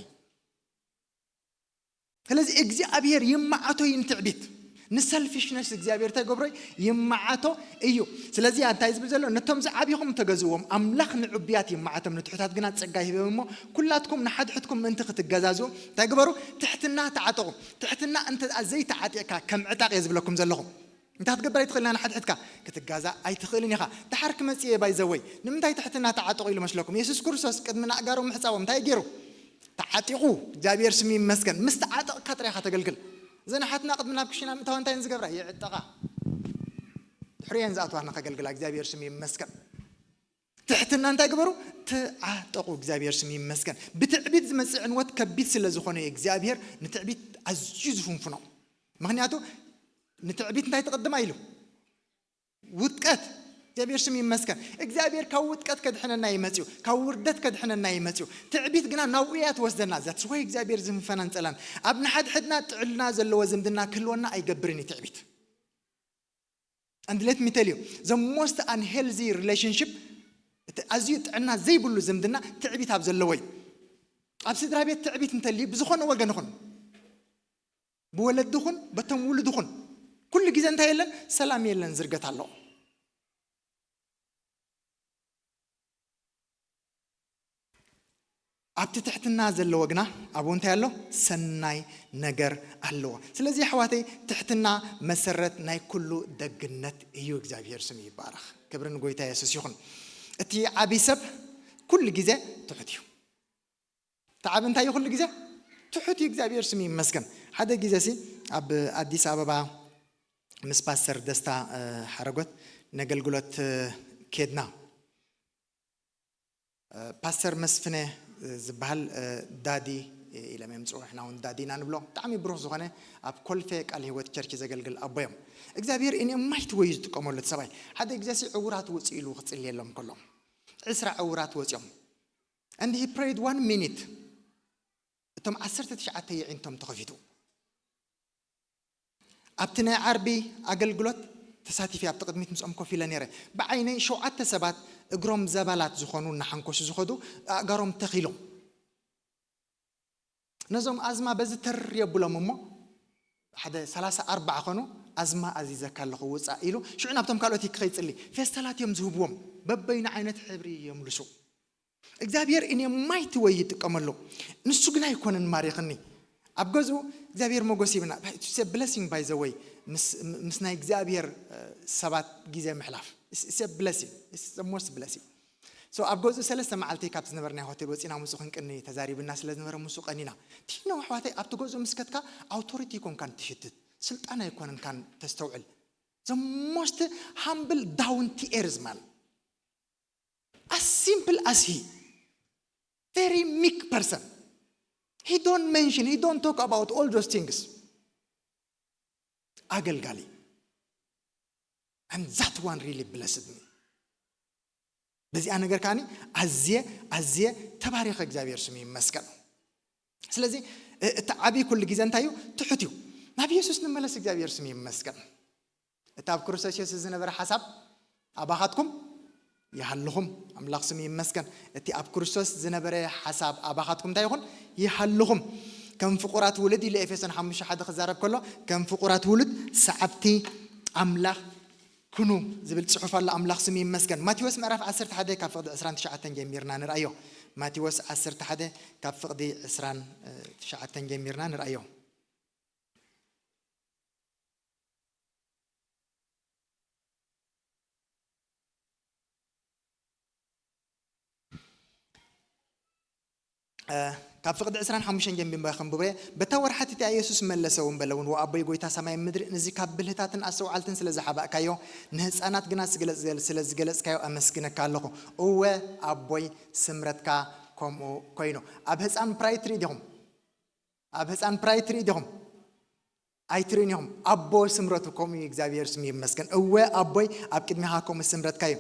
ስለዚ እግዚኣብሔር ይመዓቶ እዩ ንትዕቢት፣ ንሰልፊሽነስ እግዚኣብሔር እንታይ ገብሮ እዩ? ይመዓቶ እዩ። ስለዚ እንታይ ዝብል ዘሎ? "ነቶም ዝዓብኹም ተገዝእዎም፣ ኣምላኽ ንዕቡያት ይመዓቶም፣ ንትሑታት ግና ጸጋ ይህቦም እሞ፣ ኩላትኩም ንሓድሕድኩም ምእንቲ ክትገዛዝኡ እንታይ ግበሩ? ትሕትና ተዓጠቑ።" ትሕትና እንተ ዘይተዓጢቕካ ከም ዕጣቕ እየ ዝብለኩም ዘለኹ። እንታይ ክትገብር ኣይትኽእልን ኢኻ ንሓድሕድካ? ክትጋዛእ ኣይትኽእልን ኢኻ። ደሓር ክመጽእ እየ ባይ ዘወይ። ንምንታይ ትሕትና ተዓጠቑ ኢሉ መስለኩም? የሱስ ክርስቶስ ቅድሚ ንኣእጋሮም ምሕጻቦም እንታይ ገይሩ? ተዓጢቑ። እግዚኣብሔር ስም ይመስገን። ምስ ተዓጠቕካ ጥራይ ኢኻ ተገልግል። እዘን ኣሓትና ቅድሚ ናብ ክሽና ምእታዋ እንታይ እየን ዝገብራ? ይዕጠቓ። ድሕሪኡ እየን ዝኣትዋ ንኸገልግላ። እግዚኣብሔር ስም ይመስገን። ትሕትና እንታይ ግበሩ? ተዓጠቑ። እግዚኣብሔር ስም ይመስገን። ብትዕቢት ዝመጽእ ዕንወት ከቢድ ስለ ዝኾነ እዩ እግዚኣብሔር ንትዕቢት ኣዝዩ ዝፍንፍኖ። ምኽንያቱ ንትዕቢት እንታይ ትቕድማ ኢሉ? ውድቀት። እግዚኣብሔር ስም ይመስገን። እግዚኣብሔር ካብ ውድቀት ከድሕነና እዩ መጺኡ፣ ካብ ውርደት ከድሕነና እዩ መጺኡ። ትዕቢት ግና ናብኡ እያ ትወስደና። That's why እግዚኣብሔር ዝፍንፈናን ጸላን። ኣብ ንሓድሕድና ጥዕና ዘለዎ ዝምድና ክህልወና ኣይገብርን እዩ ትዕቢት። And let me tell you, the most unhealthy relationship፣ እቲ ኣዝዩ ጥዕና ዘይብሉ ዝምድና ትዕቢት ኣብ ዘለዎ እዩ። ኣብ ስድራ ቤት ትዕቢት እንተልዩ ብዝኾነ ወገን ይኹን፣ ብወለዲ ኹን በቶም ውሉድ ኹን ኩሉ ግዜ እንታይ የለን? ሰላም የለን፣ ዝርገት ኣሎ። ኣብቲ ትሕትና ዘለዎ ግና ኣብኡ እንታይ ኣሎ? ሰናይ ነገር ኣለዎ። ስለዚ ኣሕዋተይ፣ ትሕትና መሰረት ናይ ኩሉ ደግነት እዩ። እግዚኣብሔር ስሙ ይባረኽ። ክብሪ ንጎይታ የሱስ ይኹን። እቲ ዓቢ ሰብ ኩሉ ግዜ ትሑት እዩ። እቲ ዓቢ እንታይ እዩ? ኩሉ ግዜ ትሑት እዩ። እግዚኣብሔር ስሙ ይመስገን። ሓደ ግዜ ሲ ኣብ ኣዲስ ኣበባ ምስ ፓስተር ደስታ ሓረጎት ነገልግሎት ኬድና፣ ፓስተር መስፍነ ዝበሃል ዳዲ ኢሎም እዮም ዝፅውዑ፣ ንሕና እውን ዳዲ ኢና ንብሎ። ብጣዕሚ ብሩኽ ዝኾነ ኣብ ኮልፌ ቃል ህይወት ቸርች ዘገልግል ኣቦ እዮም። እግዚኣብሔር ኢን ማይቲ ወይ ዝጥቀመሉ እቲ ሰብኣይ። ሓደ ግዜ ሲ ዕውራት ውፅእ ኢሉ ክፅልየሎም ከሎ ዕስራ ዕውራት ወፂኦም። And he prayed one minute። እቶም ዓሰርተ ትሽዓተ የዒንቶም ተኸፊቱ። ኣብቲ ናይ ዓርቢ ኣገልግሎት ተሳቲፊ ኣብቲ ቅድሚት ምስኦም ኮፍ ኢለ ነይረ። ብዓይነይ ሸውዓተ ሰባት እግሮም ዘባላት ዝኾኑ እናሓንኮሱ ዝኸዱ ኣእጋሮም ተኺሎም። ነዞም ኣዝማ በዚ ተር የብሎም እሞ ሓደ ሰላሳ ኣርባዓ ኾኑ። ኣዝማ ኣዚዘካ ኣለኹ ውፃእ ኢሉ ሽዑ ናብቶም ካልኦት ክኸይድ ይፅሊ። ፌስታላት እዮም ዝህብዎም፣ በበይኑ ዓይነት ሕብሪ የምልሱ። እግዚኣብሔር ኢን ማይቲ ወይ ይጥቀመሉ። ንሱ ግን ኣይኮነን ማሪኽኒ። ኣብ ገዝኡ እግዚኣብሔር ሞገስ ይብና። It's a blessing, by the way, ምስ ምስ ናይ እግዚኣብሔር ሰባት ግዜ ምሕላፍ። It's a blessing. It's the most blessing. So ኣብ ገዝኡ ሰለስተ መዓልቲ ካብቲ ዝነበርናዮ ሆቴል ወፂና ምስኡ ክንቅኒ ተዛሪብና ስለ ዝነበረ ምስኡ ቀኒና። ቲኖ ኣሕዋተይ፣ ኣብቲ ገዝኡ ምስ ከድካ ኣውቶሪቲ ኣይኮንካን ትሽትት፣ ስልጣን ኣይኮነንካን ተስተውዕል። The most humble, down to earth man. As simple as he. Very meek person. He don't mention, he don't talk about all those things. ኣገልጋሊ። And that one really blessed me. በዚኣ ነገር ከዓኒ ኣዝየ ኣዝየ ተባሪኸ፣ እግዚኣብሔር ስሙ ይመስገን። ስለዚ እቲ ዓብዪ ኩሉ ግዜ እንታይ እዩ? ትሑት እዩ። ናብ የሱስ ንመለስ፣ እግዚኣብሔር ስሙ ይመስገን። እቲ ኣብ ክርስቶስ የሱስ ዝነበረ ሓሳብ ኣባኻትኩም ይሃልኹም። ኣምላኽ ስሙ ይመስገን። እቲ ኣብ ክርስቶስ ዝነበረ ሓሳብ ኣባኻትኩም እንታይ ይኹን? ይሃልኹም። ከም ፍቑራት ውሉድ ኢሉ ኤፌሶን ሓሙሽተ ሓደ ክዛረብ ከሎ፣ ከም ፍቑራት ውሉድ ሰዓብቲ ኣምላኽ ኩኑ ዝብል ጽሑፍ ኣሎ። ኣምላኽ ስሙ ይመስገን። ማቴዎስ ምዕራፍ ዓሰርተ ሓደ ካብ ፍቕዲ ዕስራን ትሽዓተን ጀሚርና ንርኣዮ። ማቴዎስ ዓሰርተ ሓደ ካብ ፍቕዲ ዕስራን ትሽዓተን ጀሚርና ንርኣዮ። ካብ ፍቕዲ ዕስራን ሓሙሽተን ጀሚረ ከንብበ። በታ ወርሓት እቲኣ የሱስ መለሰ እውን በለ እውን፣ "ወኣቦይ፣ ጎይታ ሰማይ ምድሪ፣ ነዚ ካብ ብልህታትን ኣስተውዓልትን ስለ ዝሓባእካዮ፣ ንህፃናት ግና ስግለጽ-፣ ስለ ዝገለጽካዮ ኣመስግነካ ኣለኹ። እወ ኣቦይ፣ ስምረትካ ከምኡ ኮይኑ።" ኣብ ህፃን ፕራይ ትርኢ ዲኹም? ኣብ ህፃን ፕራይ ትርኢ ዲኹም? ኣይትርእን ኢኹም። ኣቦ ስምረቱ ከምኡ እዩ። እግዚኣብሔር ስሙ ይመስገን። እወ ኣቦይ፣ ኣብ ቅድሚኻ ከምኡ ስምረትካ እዩ።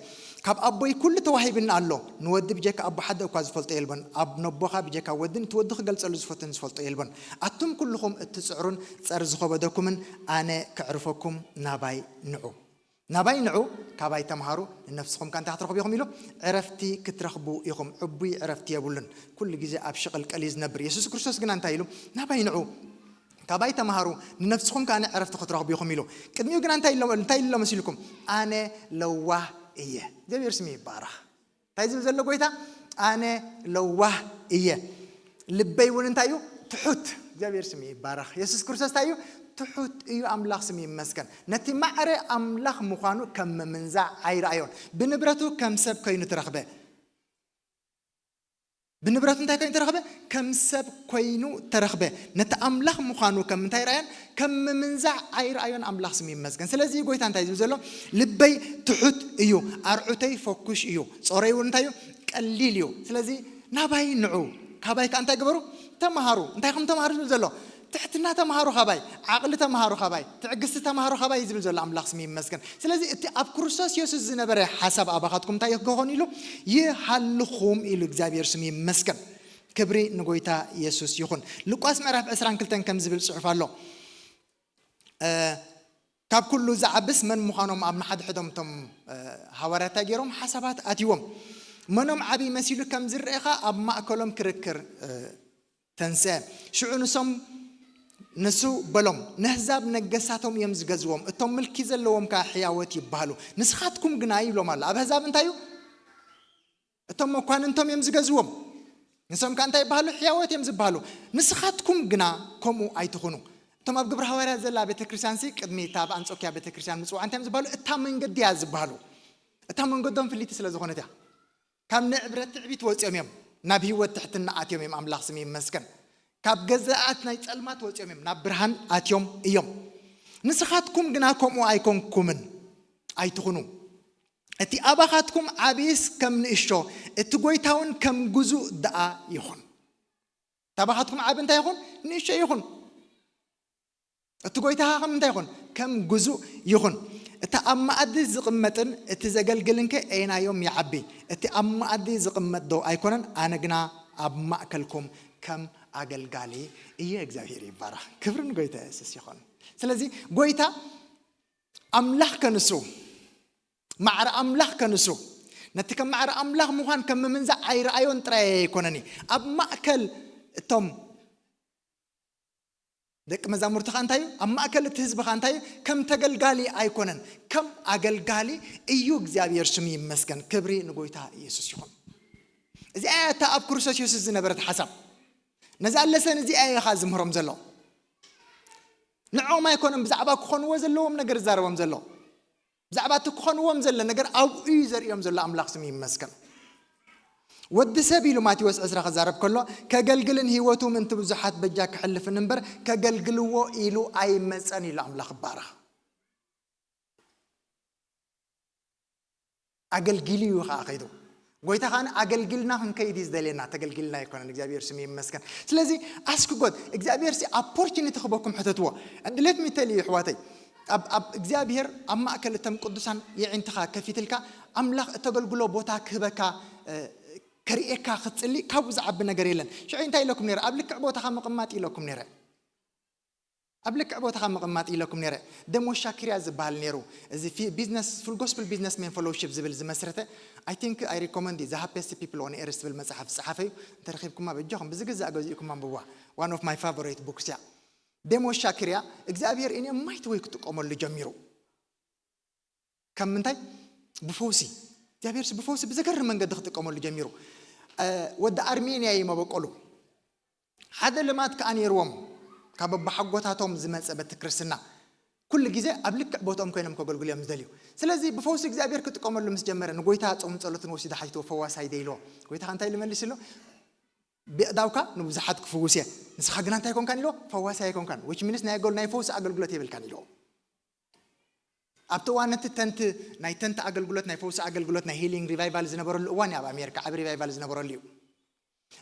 ካብ ኣቦይ ኩሉ ተዋሂብኒ ኣሎ። ንወዲ ብጀካ ኣቦ ሓደ እኳ ዝፈልጦ የልቦን። ኣብ ነቦኻ ብጀካ ወዲ፣ ነቲ ወዲ ክገልጸሉ ዝፈትን ዝፈልጦ የልቦን። ኣቱም ኩልኹም እትጽዕሩን ጸር ዝኸበደኩምን፣ ኣነ ከዕርፈኩም፣ ናባይ ንዑ። ናባይ ንዑ፣ ካባይ ተምሃሩ፣ ንነፍስኹም ከ እንታይ ክትረኽቡ ኢኹም ኢሉ? ዕረፍቲ ክትረኽቡ ኢኹም። ዕቡይ ዕረፍቲ የብሉን። ኩሉ ግዜ ኣብ ሽቕልቀል እዩ ዝነብር። የሱስ ክርስቶስ ግና እንታይ ኢሉ? ናባይ ንዑ፣ ካባይ ተምሃሩ፣ ንነፍስኹም ከኣ ዕረፍቲ ክትረኽቡ ኢኹም ኢሉ። ቅድሚኡ ግና እንታይ ኢሎ-፣ እንታይ ኢሎ መሲልኩም? ኣነ ለዋህ እየ። እግዚኣብሔር ስሙ ይባረኽ። እንታይ ዝብል ዘሎ ጎይታ? ኣነ ለዋህ እየ። ልበይ እውን እንታይ እዩ? ትሑት። እግዚኣብሔር ስሙ ይባረኽ። የሱስ ክርስቶስ እንታይ እዩ? ትሑት እዩ። ኣምላኽ ስሙ ይመስገን። ነቲ ማዕረ ኣምላኽ ምዃኑ ከም ምምንዛዕ ኣይረኣዮን። ብንብረቱ ከም ሰብ ኮይኑ ተረኽበ። ብንብረቱ እንታይ ኮይኑ ተረኽበ? ከም ሰብ ኮይኑ ተረኽበ። ነቲ ኣምላኽ ምዃኑ ከም እንታይ ረኣዮን? ከም ምምንዛዕ ኣይረኣዮን። ኣምላኽ ስሙ ይመስገን። ስለዚ ጎይታ እንታይ ዝብል ዘሎ? ልበይ ትሑት እዩ፣ ኣርዑተይ ፈኩሽ እዩ፣ ጾረይ እውን እንታይ እዩ? ቀሊል እዩ። ስለዚ ናባይ ንዑ፣ ካባይ ከኣ እንታይ ግበሩ? ተምሃሩ። እንታይ ከም ተምሃሩ ዝብል ዘሎ? ትሕትና ተምሃሩ ካባይ፣ ዓቕሊ ተምሃሩ ካባይ፣ ትዕግስቲ ተምሃሩ ካባይ እዩ ዝብል ዘሎ። ኣምላኽ ስሙ ይመስገን። ስለዚ እቲ ኣብ ክርስቶስ የሱስ ዝነበረ ሓሳብ ኣባኻትኩም እንታይ ክኾን ኢሉ? ይሃልኹም ኢሉ። እግዚኣብሔር ስሙ ይመስገን። ክብሪ ንጎይታ የሱስ ይኹን። ሉቃስ ምዕራፍ ዕስራን ክልተን ከም ዝብል ጽሑፍ ኣሎ። እ፣ ካብ ኩሉ ዝዓብስ መን ምዃኖም ኣብ ንሓድሕዶም እቶም፣ እ፣ ሃዋርያት እንታይ ገይሮም? ሓሳባት ኣትይዎም። መኖም ዓብዪ መሲሉ ከም ዝረኤ ኸኣ ኣብ ማእከሎም ክርክር፣ እ፣ ተንስአ። ሽዑ ንሶም ንሱ በሎም፣ ነህዛብ ነገሳቶም እዮም ዝገዝዎም፣ እቶም ምልኪ ዘለዎም ከዓ ሕያወት ይበሃሉ። ንስኻትኩም ግና ይብሎም ኣሎ። ኣብ ኣህዛብ እንታይ እዩ? እቶም መኳንንቶም እዮም ዝገዝዎም። ንሶም ከዓ እንታይ ይበሃሉ? ሕያወት እዮም ዝበሃሉ። ንስኻትኩም ግና ከምኡ ኣይትኹኑ። እቶም ኣብ ግብረ ሃዋርያት ዘላ ቤተክርስትያንሲ ቅድሚ እታ ኣብ ኣንጾኪያ ቤተክርስትያን ምጽዋዕ እንታይ እዮም ዝበሃሉ? እታ መንገዲ እያ ዝበሃሉ። እታ መንገዶም ፍልይቲ ስለ ዝኾነት እያ። ካብ ንዕብረት ትዕቢት ወፂኦም እዮም፣ ናብ ህይወት ትሕትና ኣትዮም እዮም። ኣምላኽ ስም ይመስገን። ካብ ገዛኣት ናይ ፀልማት ወፂኦም እዮም፣ ናብ ብርሃን ኣትዮም እዮም። ንስኻትኩም ግና ከምኡ ኣይኮንኩምን፣ ኣይትኹኑ። እቲ ኣባኻትኩም ዓብይስ ከም ንእሾ፣ እቲ ጎይታ እውን ከም ግዙእ ደኣ ይኹን። እቲ ኣባኻትኩም ዓቢ እንታይ ይኹን? ንእሾ ይኹን። እቲ ጎይታ ከም እንታይ ይኹን? ከም ግዙእ ይኹን። እቲ ኣብ መኣዲ ዝቕመጥን እቲ ዘገልግልን ከ ኣየናዮም ይዓቢ? እቲ ኣብ መኣዲ ዝቕመጥ ዶ ኣይኮነን? ኣነ ግና ኣብ ማእከልኩም ከም ኣገልጋሊ እየ። እግዚኣብሔር ይባረኽ። ክብሪ ንጎይታ የሱስ ይኹን። ስለዚ ጎይታ ኣምላኽ ከንሱ፣ ማዕረ ኣምላኽ ከንሱ፣ ነቲ ከም ማዕረ ኣምላኽ ምዃን ከም ምምንዛዕ ኣይረኣዮን ጥራይ ኣይኮነን እዩ። ኣብ ማእከል እቶም ደቂ መዛሙርቲ ኸዓ እንታይ እዩ? ኣብ ማእከል እቲ ህዝቢ ኸዓ እንታይ እዩ? ከም ተገልጋሊ ኣይኮነን፣ ከም ኣገልጋሊ እዩ። እግዚኣብሔር ስሙ ይመስገን። ክብሪ ንጎይታ ኢየሱስ ይኹን። እዚኣ እያ እታ ኣብ ክርስቶስ ኢየሱስ ዝነበረት ሓሳብ። ነዛ ኣለሰን እዚኣ እየ ኸዓ ዝምህሮም ዘሎ። ንዕኦም ኣይኮነን ብዛዕባ ክኾንዎ ዘለዎም ነገር ዝዛረቦም ዘሎ። ብዛዕባ እቲ ክኾንዎም ዘሎ ነገር ኣብኡ እዩ ዘርእዮም ዘሎ። ኣምላኽ ስሙ ይመስገን። ወዲ ሰብ ኢሉ ማቴዎስ ዕስራ ክዛረብ ከሎ፣ ከገልግልን ህይወቱ ምእንቲ ብዙሓት በጃ ክሕልፍን እምበር፣ ከገልግልዎ ኢሉ ኣይመጸን ኢሉ። ኣምላኽ ይባረኽ። ኣገልጊሉ እዩ ኸዓ ከይዱ። ጎይታ ኸዓ ኣገልጊልና ክንከይድ እዩ ዝደልየና፣ ተገልጊልና ኣይኮነን። እግዚኣብሔር ስሙ ይመስገን። ስለዚ ኣስክ ጎድ እግዚኣብሔር ሲ ኣፖርቹኒቲ ክበኩም ሕተትዎ። And let me tell you ኣሕዋተይ፣ ኣብ ኣብ እግዚኣብሔር ኣብ ማእከል እቶም ቅዱሳን የዒንትኻ ከፊትልካ ኣምላኽ እተገልግሎ ቦታ ክህበካ፣ እ፣ ከርእየካ ክትጽሊ ካብኡ ዝዓቢ ነገር የለን። ሽዑ እንታይ ኢለኩም ነይረ? ኣብ ልክዕ ቦታኻ ምቕማጥ ኢለኩም ነይረ። ኣብ ልክዕ ቦታኻ ምቕማጥ ኢለኩም ነይረ። ደሞሻ ክርያ ዝበሃል ነይሩ። እዚ ፊ-፣ ቢዝነስ፣ ፉል ጎስፕል ቢዝነስ ሜን ፌሎውሺፕ ዝብል ዝመስረተ፣ I think I recommend the happiest people on earth ዝብል መጽሓፍ ዝጸሓፈ እዩ። እንተረኺብኩማ በጃኹም ብዝግዛእ ገዚእኩም ኣንብብዋ። One of my favorite books እያ። ደሞሻ ክርያ እግዚኣብሔር in a mighty way ክጥቀመሉ ጀሚሩ። ካብ ምንታይ? ብፈውሲ። እግዚኣብሔር ብፈውሲ ብዘገርም መንገዲ ክጥቀመሉ ጀሚሩ። እ፣ ወዲ ኣርሜንያ እዩ መበቆሉ። ሓደ ልማድ ከኣ ነይርዎም፣ ካብ ኣቦሓጎታቶም ዝመጸ በቲ ክርስትና። ኩሉ ግዜ ኣብ ልክዕ ቦትኦም ኮይኖም ከገልግሉ እዮም ዝደልዩ። ስለዚ ብፈውሲ እግዚኣብሔር ክጥቀመሉ ምስ ጀመረ፣ ንጎይታ ጾምን ጸሎትን ወሲዱ ሓቲትዎ፣ "ፈዋሳይ ዶ?" ኢልዎ። ጎይታ ከ እንታይ ኢሉ መሊስሉ? "ብየእዳውካ ንብዙሓት ክፍውስ እየ፣ ንስኻ ግና እንታይ ኣይኮንካን?" ኢልዎ። "ፈዋሳይ ኣይኮንካን፣ which means ናይ ኣገል-፣ ናይ ፈውሲ ኣገልግሎት የብልካን" ኢልዎ። ኣብቲ እዋን እቲ ተንት፣ ናይ ተንት ኣገልግሎት፣ ናይ ፈውሲ ኣገልግሎት፣ ናይ ሂሊንግ ሪቫይቫል ዝነበረሉ እዋን እዩ። ኣብ ኣሜሪካ ዓቢ ሪቫይቫል ዝነበረሉ እዩ።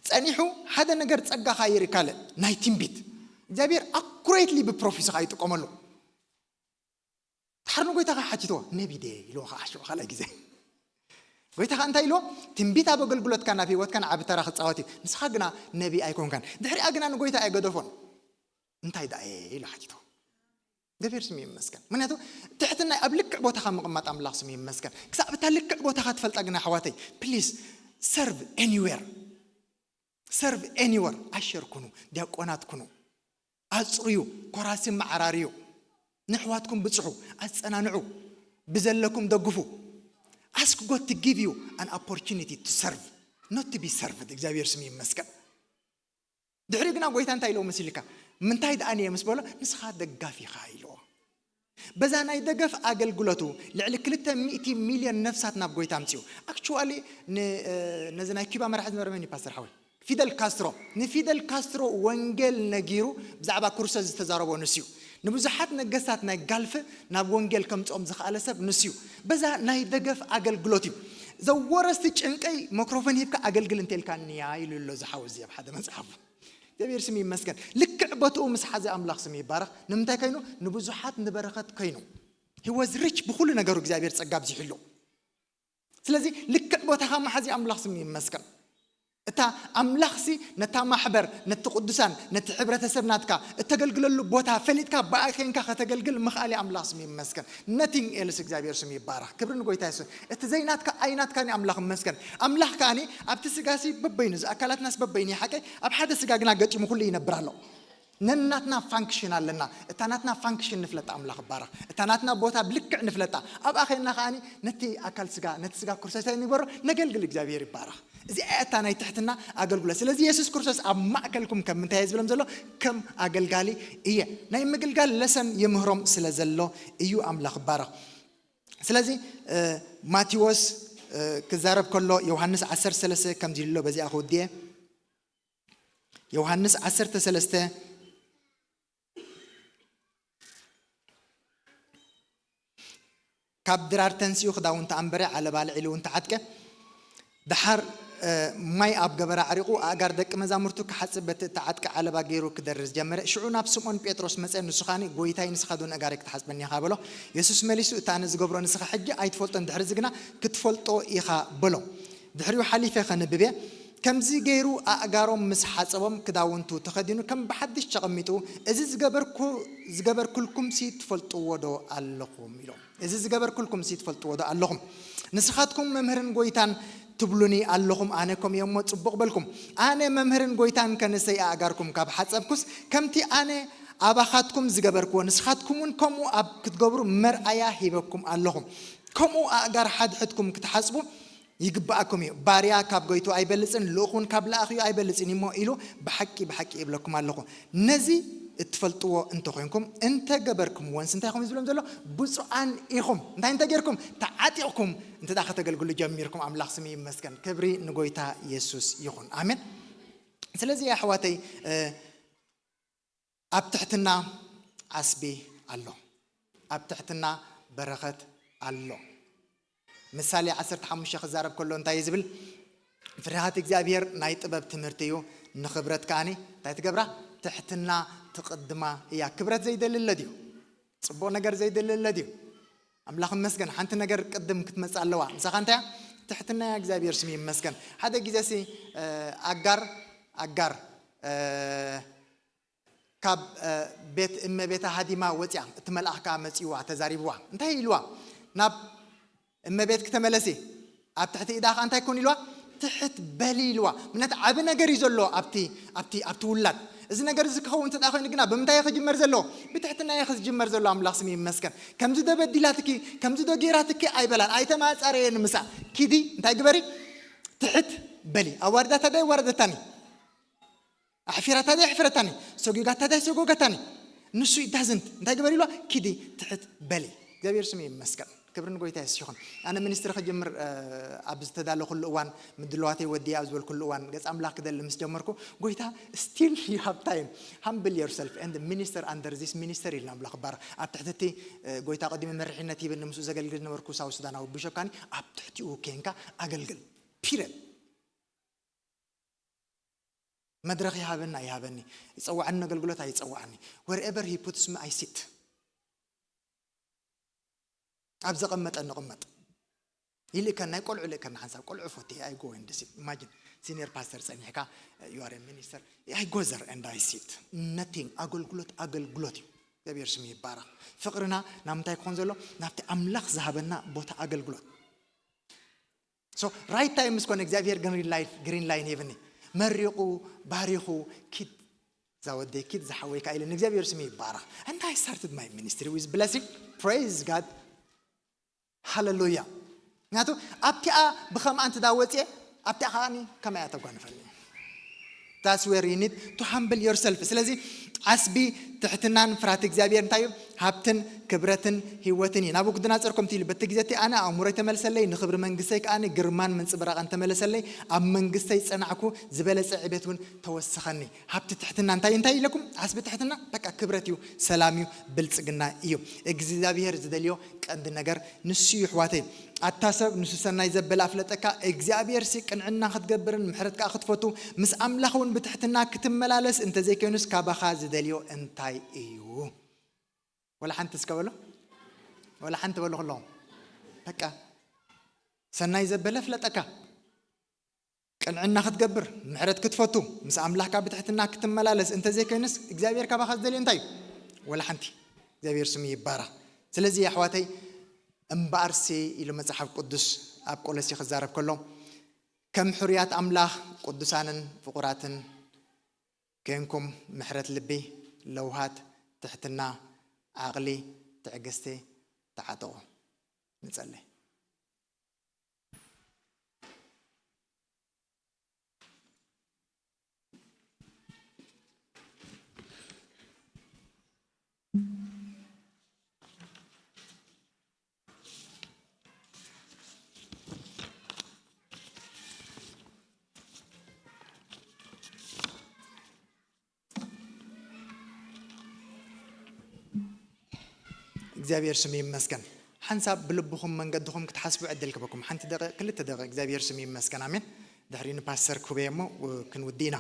ጸኒሑ ሓደ ነገር ጸጋ ኸኣ የርእካ ኣለ፣ ናይ ትንቢት። እግዚኣብሔር ኣኩሬትሊ ብፕሮፌሲ ኸኣ ይጥቀመሉ። ድሓር ንጎይታ ኸኣ ሓቲትዎ፣ "ነቢ ድየ?" ኢልዎ ኸኣ ሽዑ ካልኣይ ግዜ። ጎይታ ኸኣ እንታይ ኢልዎ? "ትንቢት ኣብ ኣገልግሎትካን ኣብ ህይወትካን ዓቢ ተራ ክጻወት እዩ። ንስኻ ግና ነቢ ኣይኮንካን." ድሕሪኣ ግና ንጎይታ ኣይገደፎን። "እንታይ ደኣ እየ?" ኢሉ ሓቲትዎ። እግዚኣብሔር ስሙ ይመስገን። ምክንያቱ ትሕትና ኣብ ልክዕ ቦታኻ ምቕማጥ ኣምላኽ ስሙ ይመስገን። ክሳብ እታ ልክዕ ቦታኻ ትፈልጣ ግና ኣሕዋተይ፣ ፕሊዝ ሰርቭ ኤኒዌር። ሰርቭ ኤኒዌር። ኣሸር ኩኑ፣ ዲያቆናት ኩኑ፣ ኣጽርዩ፣ ኮራሲ መዓራርዩ፣ ንኣሕዋትኩም ብጽሑ፣ ኣጸናንዑ፣ ብዘለኩም ደግፉ። Ask God to give you an opportunity to serve, not to be served። እግዚኣብሔር ስሙ ይመስገን። ድሕሪኡ ግና ጎይታ እንታይ ኢልዎ መሲልካ? "ምንታይ ደኣ ነየ?" ምስ በሎ፣ "ንስኻ ደጋፊ ኢኻ" ኢልዎ። በዛ ናይ ደገፍ ኣገልግሎቱ ልዕሊ ክልተ ሚእቲ ሚልዮን ነፍሳት ናብ ጎይታ ኣምጺኡ። ኣክቹዋሊ ን-፣ እ፣ ነዚ ናይ ኪባ መራሒ ዝነበረ መን እዩ ፓስተር ሓወይ? ፊደል ካስትሮ። ንፊደል ካስትሮ ወንጌል ነጊሩ ብዛዕባ ክሩሰድ ዝተዛረቦ ንሱ እዩ። ንብዙሓት ነገስታት ናይ ጋልፍ ናብ ወንጌል ከምጽኦም ዝኸኣለ ሰብ ንሱ እዩ። በዛ ናይ ደገፍ ኣገልግሎት እዩ። "ዘወረስቲ ጭንቀይ መክሮፎን ሂብካ ኣገልግል እንተልካኒ እያ" ኢሉ ኣሎ ዝሓወዚ ኣብ ሓደ መጽሓፉ። እግዚኣብሔር ስም ይመስገን። ልክዕ ቦትኡ ምስ ሓዘ ኣምላኽ ስም ይባረኽ። ንምንታይ ከይኑ? ንብዙሓት ንበረኸት ከይኑ። He was rich፣ ብኹሉ ነገሩ እግዚኣብሔር ጸጋ ኣብዚሑሉ። ስለዚ ልክዕ ቦታኻ መሓዚ ኣምላኽ ስም ይመስገን። እታ ኣምላኽሲ ነታ ማሕበር፣ ነቲ ቅዱሳን፣ ነቲ ሕብረተሰብ ናትካ እተገልግለሉ ቦታ ፈሊጥካ ብኣ ኬንካ ከተገልግል ምኽኣል ኣምላኽ ስም ይመስገን። Nothing else። እግዚኣብሔር ስም ይባረኽ። ክብሪ ንጎይታ የሱስ። እቲ ዘይናትካ ኣይናትካን ኣምላኽ ይመስገን። ኣምላኽ ከኣኒ ኣብቲ ስጋሲ በበይኑ፣ እዚ ኣካላትናስ በበይኑ ይሓቀ፣ ኣብ ሓደ ስጋ ግና ገጢሙ ኩሉ ይነብር ኣሎ። ነናትና ፋንክሽን ኣለና። እታ ናትና ፋንክሽን ንፍለጣ፣ ኣምላኽ ይባረኽ። እታ ናትና ቦታ ብልክዕ ንፍለጣ። ኣብኣ ኸይና ከኣኒ ነቲ ኣካል ስጋ፣ ነቲ ስጋ ክርስቶስ እንታይ ንግበሮ? ነገልግል፣ እግዚኣብሔር ይባረኽ። እዚኣ እያ እታ ናይ ትሕትና ኣገልግሎት። ስለዚ የሱስ ክርስቶስ ኣብ ማእከልኩም ከም ምንታይ እየ ዝብሎም ዘሎ? ከም ኣገልጋሊ እየ። ናይ ምግልጋል ለሰን ይምህሮም ስለ ዘሎ እዩ። ኣምላኽ ይባረኽ። ስለዚ ማቴዎስ ክዛረብ ከሎ ዮሃንስ ዓሰርተ ሰለስተ ከምዚ ኢሉ ኣሎ። በዚኣ ክውድየ። ዮሃንስ ዓሰርተ ሰለስተ ካብ ድራር ተንሲኡ ክዳውንቱ ኣንበረ፣ ዓለባ ልዒሉ እውን ተዓጥቀ። ደሓር ማይ ኣብ ገበራ ኣዕሪቑ ኣእጋር ደቂ መዛሙርቱ ክሓጽብ በቲ እተዓጥቀ ዓለባ ገይሩ ክደርር ጀመረ። ሽዑ ናብ ስምዖን ጴጥሮስ መጸ፣ ንሱ ኸኣኒ፣ ጎይታይ፣ ንስኻ ዶ ንእጋረይ ክትሓጽበኒ ኢኻ? በሎ። የሱስ መሊሱ፣ እቲ ኣነ ዝገብሮ ንስኻ ሕጂ ኣይትፈልጦን፣ ድሕርዚ ግና ክትፈልጦ ኢኻ፣ በሎ። ድሕሪኡ ሓሊፈ ከንብብ እየ። ከምዚ ገይሩ ኣእጋሮም ምስ ሓጸቦም ክዳውንቱ ተኸዲኑ ከም ብሓድሽ ተቐሚጡ፣ እዚ ዝገበርኩ ዝገበርኩልኩምሲ ትፈልጥዎ ዶ ኣለኹም? ኢሎም። እዚ ዝገበርኩልኩምሲ ትፈልጥዎ ዶ ኣለኹም? ንስኻትኩም መምህርን ጎይታን ትብሉኒ ኣለኹም፣ ኣነ ከምኡ እየ እሞ ጽቡቕ በልኩም። ኣነ መምህርን ጎይታን ከንሰይ ኣእጋርኩም ካብ ሓጸብኩስ፣ ከምቲ ኣነ ኣባኻትኩም ዝገበርክዎ ንስኻትኩም እውን ከምኡ ኣብ ክትገብሩ መርኣያ ሂበኩም ኣለኹም። ከምኡ ኣእጋር ሓድሕድኩም ክትሓጽቡ ይግብኣኩም እዩ። ባርያ ካብ ጎይቱ ኣይበልጽን፣ ልኡኽ እውን ካብ ለኣኺኡ ኣይበልጽን እዩ እሞ ኢሉ ብሓቂ ብሓቂ ይብለኩም ኣለኹ። ነዚ እትፈልጥዎ እንተኾይንኩም፣ እንተገበርኩምዎንስ እንታይ ኢኹም ዝብሎም ዘሎ? ብፁዓን ኢኹም። እንታይ እንተጌርኩም? ተዓጢቕኩም እንተ ደኣ ከተገልግሉ ጀሚርኩም። ኣምላኽ ስሙ ይመስገን። ክብሪ ንጎይታ የሱስ ይኹን። ኣሜን። ስለዚ ኣሕዋተይ፣ እ፣ ኣብ ትሕትና ዓስቢ ኣሎ። ኣብ ትሕትና በረኸት ኣሎ። ምሳሌ ዓሰርተ ሓሙሽተ ክዛረብ ከሎ እንታይ እዩ ዝብል? ፍርሃት እግዚኣብሔር ናይ ጥበብ ትምህርቲ እዩ፣ ንኽብረት ከኣኒ እንታይ ትገብራ? ትሕትና ትቕድማ እያ። ክብረት ዘይደሊ ኣሎ ድዩ? ጽቡቕ ነገር ዘይደሊ ኣሎ ድዩ? ኣምላኽ ይመስገን፣ ሓንቲ ነገር ቅድም ክትመጽእ ኣለዋ። ንሳኻ እንታይ እያ? ትሕትና እያ። እግዚኣብሔር ስሙ ይመስገን። ሓደ ግዜ ሲ፣ እ፣ ኣጋር፣ ኣጋር፣ እ፣ ካብ፣ እ፣ ቤት እመቤታ ሃዲማ ወጽያ፣ እቲ መልኣኽ ከኣ መጺእዋ፣ ተዛሪብዋ። እንታይ ኢልዋ? ናብ እመቤት ክተመለሲ፣ ኣብ ትሕቲ ኢዳ ከኣ እንታይ ኮን ኢልዋ? ትሕት በሊ ኢልዋ። ምክንያቱ ዓቢ ነገር እዩ ዘሎ ኣብቲ፣ ኣብቲ፣ ኣብቲ ውላድ። እዚ ነገር እዚ ክኸውን እንተ ደኣ ኮይኑ ግና ብምንታይ እዩ ክጅመር ዘለዎ? ብትሕትና እዩ ክጅመር ዘለዎ። ኣምላኽ ስሙ ይመስገን። ከምዚ ዶ በዲላትኪ፣ ከምዚ ዶ ጌራትኪ ኣይበላን፣ ኣይተማጻረየን ምሳ። ኪዲ፣ እንታይ ግበሪ? ትሕት በሊ። ኣዋሪዳታ ዶ ኣይዋረደታኒ? ኣሕፊራታ ዶ ኣይሕፍረታኒ? ሰጒጋታ ዶ ኣይሰጎገታኒ? ንሱ it doesn't። እንታይ ግበሪ ኢልዋ? ኪዲ፣ ትሕት በሊ። እግዚኣብሔር ስሙ ይመስገን። ክብሪ ንጎይታ የሱስ ይኹን። ኣነ ሚኒስትሪ ክጅምር፣ እ፣ ኣብ ዝተዳለኹሉ እዋን፣ ምድላዋተይ ወዲየ ኣብ ዝበልኩሉ እዋን፣ ገጽ ኣምላኽ ክደሊ ምስ ጀመርኩ፣ ጎይታ፣ still you have time. Humble yourself and minister under this minister ኢልና ኣምላኽ ባር። ኣብ ትሕቲ እቲ፣ እ፣ ጎይታ ቀዲሙ መሪሕነት ሂብኒ፣ ምስኡ ዘገልግል ዝነበርኩ ሳውት ሱዳናዊ ቢሾፕ ከኣኒ፣ ኣብ ትሕቲኡ ኬንካ ኣገልግል። ፒሪየድ። መድረኽ ይሃበኒ ኣይሃበኒ፣ ይጸዋዕኒ ኣገልግሎት ኣይጸዋዕኒ፣ wherever he puts me, I sit። ኣብ ዘቐመጠ ንቕመጥ። ይልእከና፣ ናይ ቆልዑ ይልእከና፣ ሓንሳብ ቆልዑ ፈትየ፣ I go and sit። Imagine, senior pastor ጸኒሕካ፣ you are a minister, I go there and I sit። Nothing። ኣገልግሎት ኣገልግሎት እዩ። እግዚኣብሔር ስሙ ይባረኽ። ፍቕርና ናብ ምንታይ ክኾን ዘሎ? ናብቲ ኣምላኽ ዝሃበና ቦታ ኣገልግሎት። So right time ምስ ኮነ እግዚኣብሔር ግሪን ላይት፣ ግሪን ላይን ሂብኒ። መሪቑ፣ ባሪኹ፣ ኪድ፣ እዛ ወደይ ኪድ፣ ዝሓወይ ከኣ ኢለ ንእግዚኣብሔር ስሙ ይባረኽ። And I started my ministry with blessing. Praise God. ሃሌሉያ። ምክንያቱ ኣብቲኣ ብኸምኣ እንተ ዳ ወፅየ፣ ኣብቲኣ ከኣኒ ከማይ እያ ተጓንፈኒ። That's where you need to humble yourself። ስለዚ ዓስቢ ትሕትናን ፍርሃት እግዚኣብሔር እንታይ እዩ? ሃብትን ክብረትን ህይወትን እዩ። ናቡክድነፆር ከምቲ ኢሉ፣ በቲ ግዜ እቲ ኣነ ኣእምሮይ ተመልሰለይ፣ ንኽብሪ መንግስተይ ከኣ ግርማን ምንጽብራቕን ተመለሰለይ፣ ኣብ መንግስተይ ጸናዕኩ፣ ዝበለጸ ዕቤት እውን ተወሰኸኒ። ሃብቲ ትሕትና እንታይ፣ እንታይ ኢለኩም? ዓስቢ ትሕትና በቃ ክብረት እዩ፣ ሰላም እዩ፣ ብልጽግና እዩ። እግዚኣብሔር ዝደልዮ ቀንዲ ነገር ንሱ እዩ፣ ኣሕዋተይ። ኣታ ሰብ ንሱ ሰናይ ዘበለ ኣፍለጠካ፣ እግዚኣብሔር ሲ ቅንዕና ክትገብርን ምሕረት ከኣ ክትፈቱ፣ ምስ ኣምላኽ እውን ብትሕትና ክትመላለስ እንተዘይኮይኑስ ካባኻ ዝደልዮ እንታይ እዩ? ወላ ሓንቲ እስከ በሎ። ወላ ሓንቲ በሎ ከለኹም። በቃ ሰናይ ዘበለ ኣፍለጠካ። ቅንዕና ክትገብር፣ ምሕረት ክትፈቱ፣ ምስ ኣምላኽካ ብትሕትና ክትመላለስ እንተዘይኮይኑስ እግዚኣብሔር ካባኻ ዝደልዮ እንታይ እዩ? ወላ ሓንቲ። እግዚኣብሔር ስሙ ይባረኽ። ስለዚ ኣሕዋተይ፣ እምበኣርሲ ኢሉ መጽሓፍ ቅዱስ ኣብ ቆሎሲ ክዛረብ ከሎ፣ ከም ሕሩያት ኣምላኽ ቅዱሳንን ፍቑራትን ኬንኩም ምሕረት ልቢ፣ ለውሃት፣ ትሕትና፣ ዓቕሊ፣ ትዕግስቲ ተዓጠቑ። ንጸሊ። እግዚኣብሔር ስም ይመስገን። ሓንሳብ ብልብኹም መንገድኹም ክትሓስቡ ዕድል ክበኩም። ሓንቲ ደቂቕ፣ ክልተ ደቂቕ። እግዚኣብሔር ስም ይመስገን። ኣሜን። ድሕሪ ንፓስተር ክህበዮ እሞ፣ እ፣ ክንውዲ ኢና።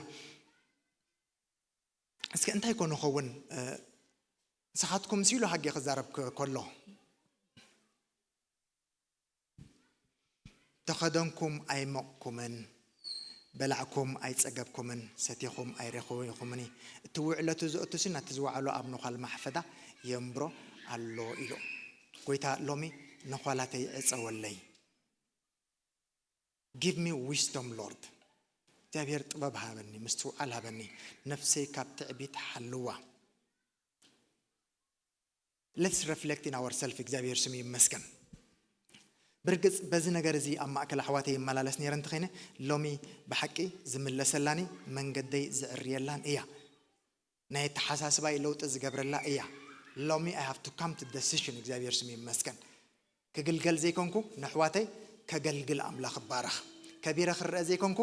እስኪ እንታይ ኮነ ኸውን፣ እ፣ ንስኻትኩም ሲሉ ሃጌ ክዛረብ ከ-፣ ከሎ፣ ተኸደንኩም ኣይሞቕኩምን፣ በላዕኩም ኣይጸገብኩምን፣ ሰቲኹም ኣይረኹኹምን። እቲ ውዕለቱ ዘእቱሲ ነቲ ዝወዓሎ ኣብ ነዃል ማሕፈዳ የንብሮ ኣሎ ኢሉ። ጎይታ ሎሚ ነዃላተይ ዕጸወለይ። Give me wisdom, Lord. እግዚኣብሔር ጥበብ ሃበኒ፣ ምስትውዓል ሃበኒ፣ ነፍሰይ ካብ ትዕቢት ሓልዋ። Let's reflect in ourselves። እግዚኣብሔር ስም ይመስገን። ብርግጽ በዚ ነገር እዚ ኣብ ማእከል ኣሕዋተይ ይመላለስ ነይረ እንተኸይነ፣ ሎሚ ብሓቂ ዝምለሰላኒ መንገደይ ዝዕርየላን እያ። ናይ ኣተሓሳስባይ ለውጢ ዝገብረላ እያ። ሎሚ I have to come to decision። እግዚኣብሔር ስም ይመስገን። ክግልገል ዘይኮንኩ ንኣሕዋተይ ከገልግል ኣምላኽ እባረኽ። ከቢረ ክረአ ዘይኮንኩ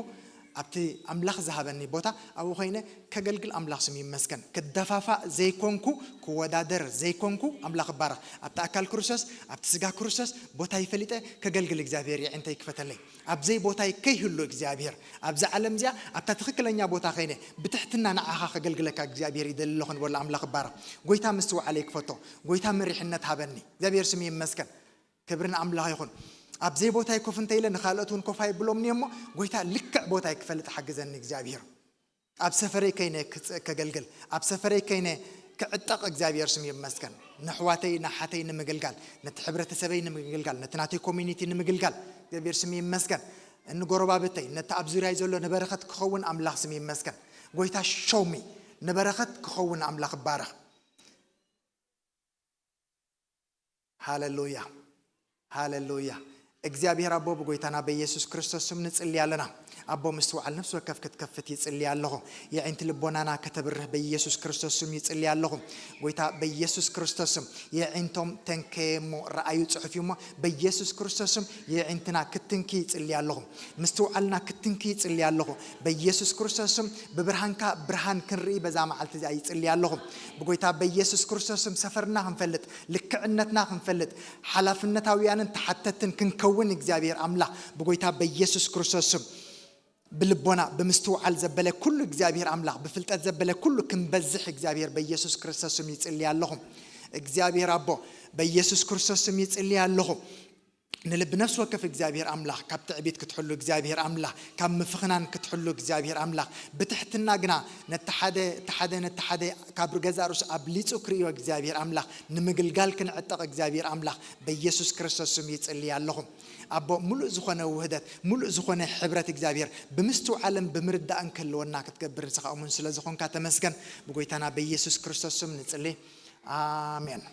ኣብቲ ኣምላኽ ዝሃበኒ ቦታ ኣብኡ ኮይነ ከገልግል ኣምላኽ ስም ይመስገን። ክደፋፋእ ዘይኮንኩ፣ ክወዳደር ዘይኮንኩ ኣምላኽ እባረኽ። ኣብቲ ኣካል ክርስቶስ፣ ኣብቲ ስጋ ክርስቶስ ቦታይ ፈሊጠ ከገልግል እግዚኣብሔር የዒንተይ ክፈተለይ። ኣብ ዘይ ቦታይ ከይህሉ እግዚኣብሔር ኣብዛ ዓለም እዚኣ ኣብታ ትኽክለኛ ቦታ ኮይነ ብትሕትና ንዓኻ ከገልግለካ እግዚኣብሔር ይደሊ ኣለኹ ንበሎ ኣምላኽ እባረኽ። ጎይታ ምስትውዓለይ ክፈቶ፣ ጎይታ መሪሕነት ሃበኒ። እግዚኣብሔር ስም ይመስገን። ክብሪ ንኣምላኽ ይኹን። ኣብ ዘይ ቦታይ ኮፍ እንተ ኢለ ንኻልኦት እውን ኮፍ ኣይብሎምን እየ እሞ፣ ጎይታ ልክዕ ቦታይ ክፈልጥ ሓግዘኒ እግዚኣብሔር። ኣብ ሰፈረይ ከይነ ክጽ-፣ ከገልግል፣ ኣብ ሰፈረይ ከይነ ክዕጠቕ እግዚኣብሔር ስም ይመስገን። ንኣሕዋተይ ንኣሓተይ ንምግልጋል፣ ነቲ ሕብረተሰበይ ንምግልጋል፣ ነቲ ናተይ ኮሚኒቲ ንምግልጋል እግዚኣብሔር ስም ይመስገን። ንጎረባብተይ፣ ነቲ ኣብ ዙርያይ ዘሎ ንበረኸት ክኸውን ኣምላኽ ስም ይመስገን። ጎይታ ሾው ሚ ንበረኸት ክኸውን ኣምላኽ እባረኽ። ሃሌሉያ፣ ሃሌሉያ። እግዚኣብሔር ኣቦ፣ ብጎይታና በኢየሱስ ክርስቶስ ስም ንጽሊ ኣለና። ኣቦ ምስትውዓል ነፍሲ ወከፍ ክትከፍት ይጽሊ ኣለኹ። የዒንቲ ልቦናና ከተብርህ በኢየሱስ ክርስቶስ ስም ይጽሊ ኣለኹ። ጎይታ በኢየሱስ ክርስቶስ ስም የዒንቶም ተንከየ እሞ ረኣዩ ጽሑፍ እዩ እሞ በኢየሱስ ክርስቶስ ስም የዒንትና ክትንኪ ይጽሊ ኣለኹ። ምስትውዓልና ክትንኪ ይጽሊ ኣለኹ። በኢየሱስ ክርስቶስ ስም ብብርሃንካ ብርሃን ክንርኢ በዛ መዓልቲ እዚኣ ይጽሊ ኣለኹ። ብጎይታ በኢየሱስ ክርስቶስ ስም ሰፈርና ክንፈልጥ፣ ልክዕነትና ክንፈልጥ፣ ሓላፍነታውያንን ተሓተትን ክንከውን እግዚኣብሔር ኣምላኽ ብጎይታ በኢየሱስ ክርስቶስ ስም ብልቦና ብምስትውዓል ዘበለ ኩሉ እግዚኣብሔር ኣምላኽ ብፍልጠት ዘበለ ኩሉ ክንበዝሕ እግዚኣብሔር በኢየሱስ ክርስቶስ ስም ይጽሊ ኣለኹ። እግዚኣብሔር ኣቦ በኢየሱስ ክርስቶስ ስም ይጽሊ ኣለኹ። ንልቢ ነፍሲ ወከፍ እግዚኣብሔር ኣምላኽ ካብ ትዕቢት ክትሕሉ እግዚኣብሔር ኣምላኽ ካብ ምፍኽናን ክትሕሉ እግዚኣብሔር ኣምላኽ ብትሕትና ግና ነቲ ሓደ እቲ ሓደ ነቲ ሓደ ካብ ገዛእ ርእሱ ኣብሊጹ ክርእዮ እግዚኣብሔር ኣምላኽ ንምግልጋል ክንዕጠቕ እግዚኣብሔር ኣምላኽ በኢየሱስ ክርስቶስ ስም ይጽሊ ኣለኹ። ኣቦ ምሉእ ዝኾነ ውህደት ምሉእ ዝኾነ ሕብረት እግዚኣብሔር ብምስትውዓልን ብምርዳእን ክህልወና ክትገብር ንስኻ እሙን ስለ ዝኾንካ ተመስገን። ብጎይታና በኢየሱስ ክርስቶስ ስም ንጽሊ። ኣሜን።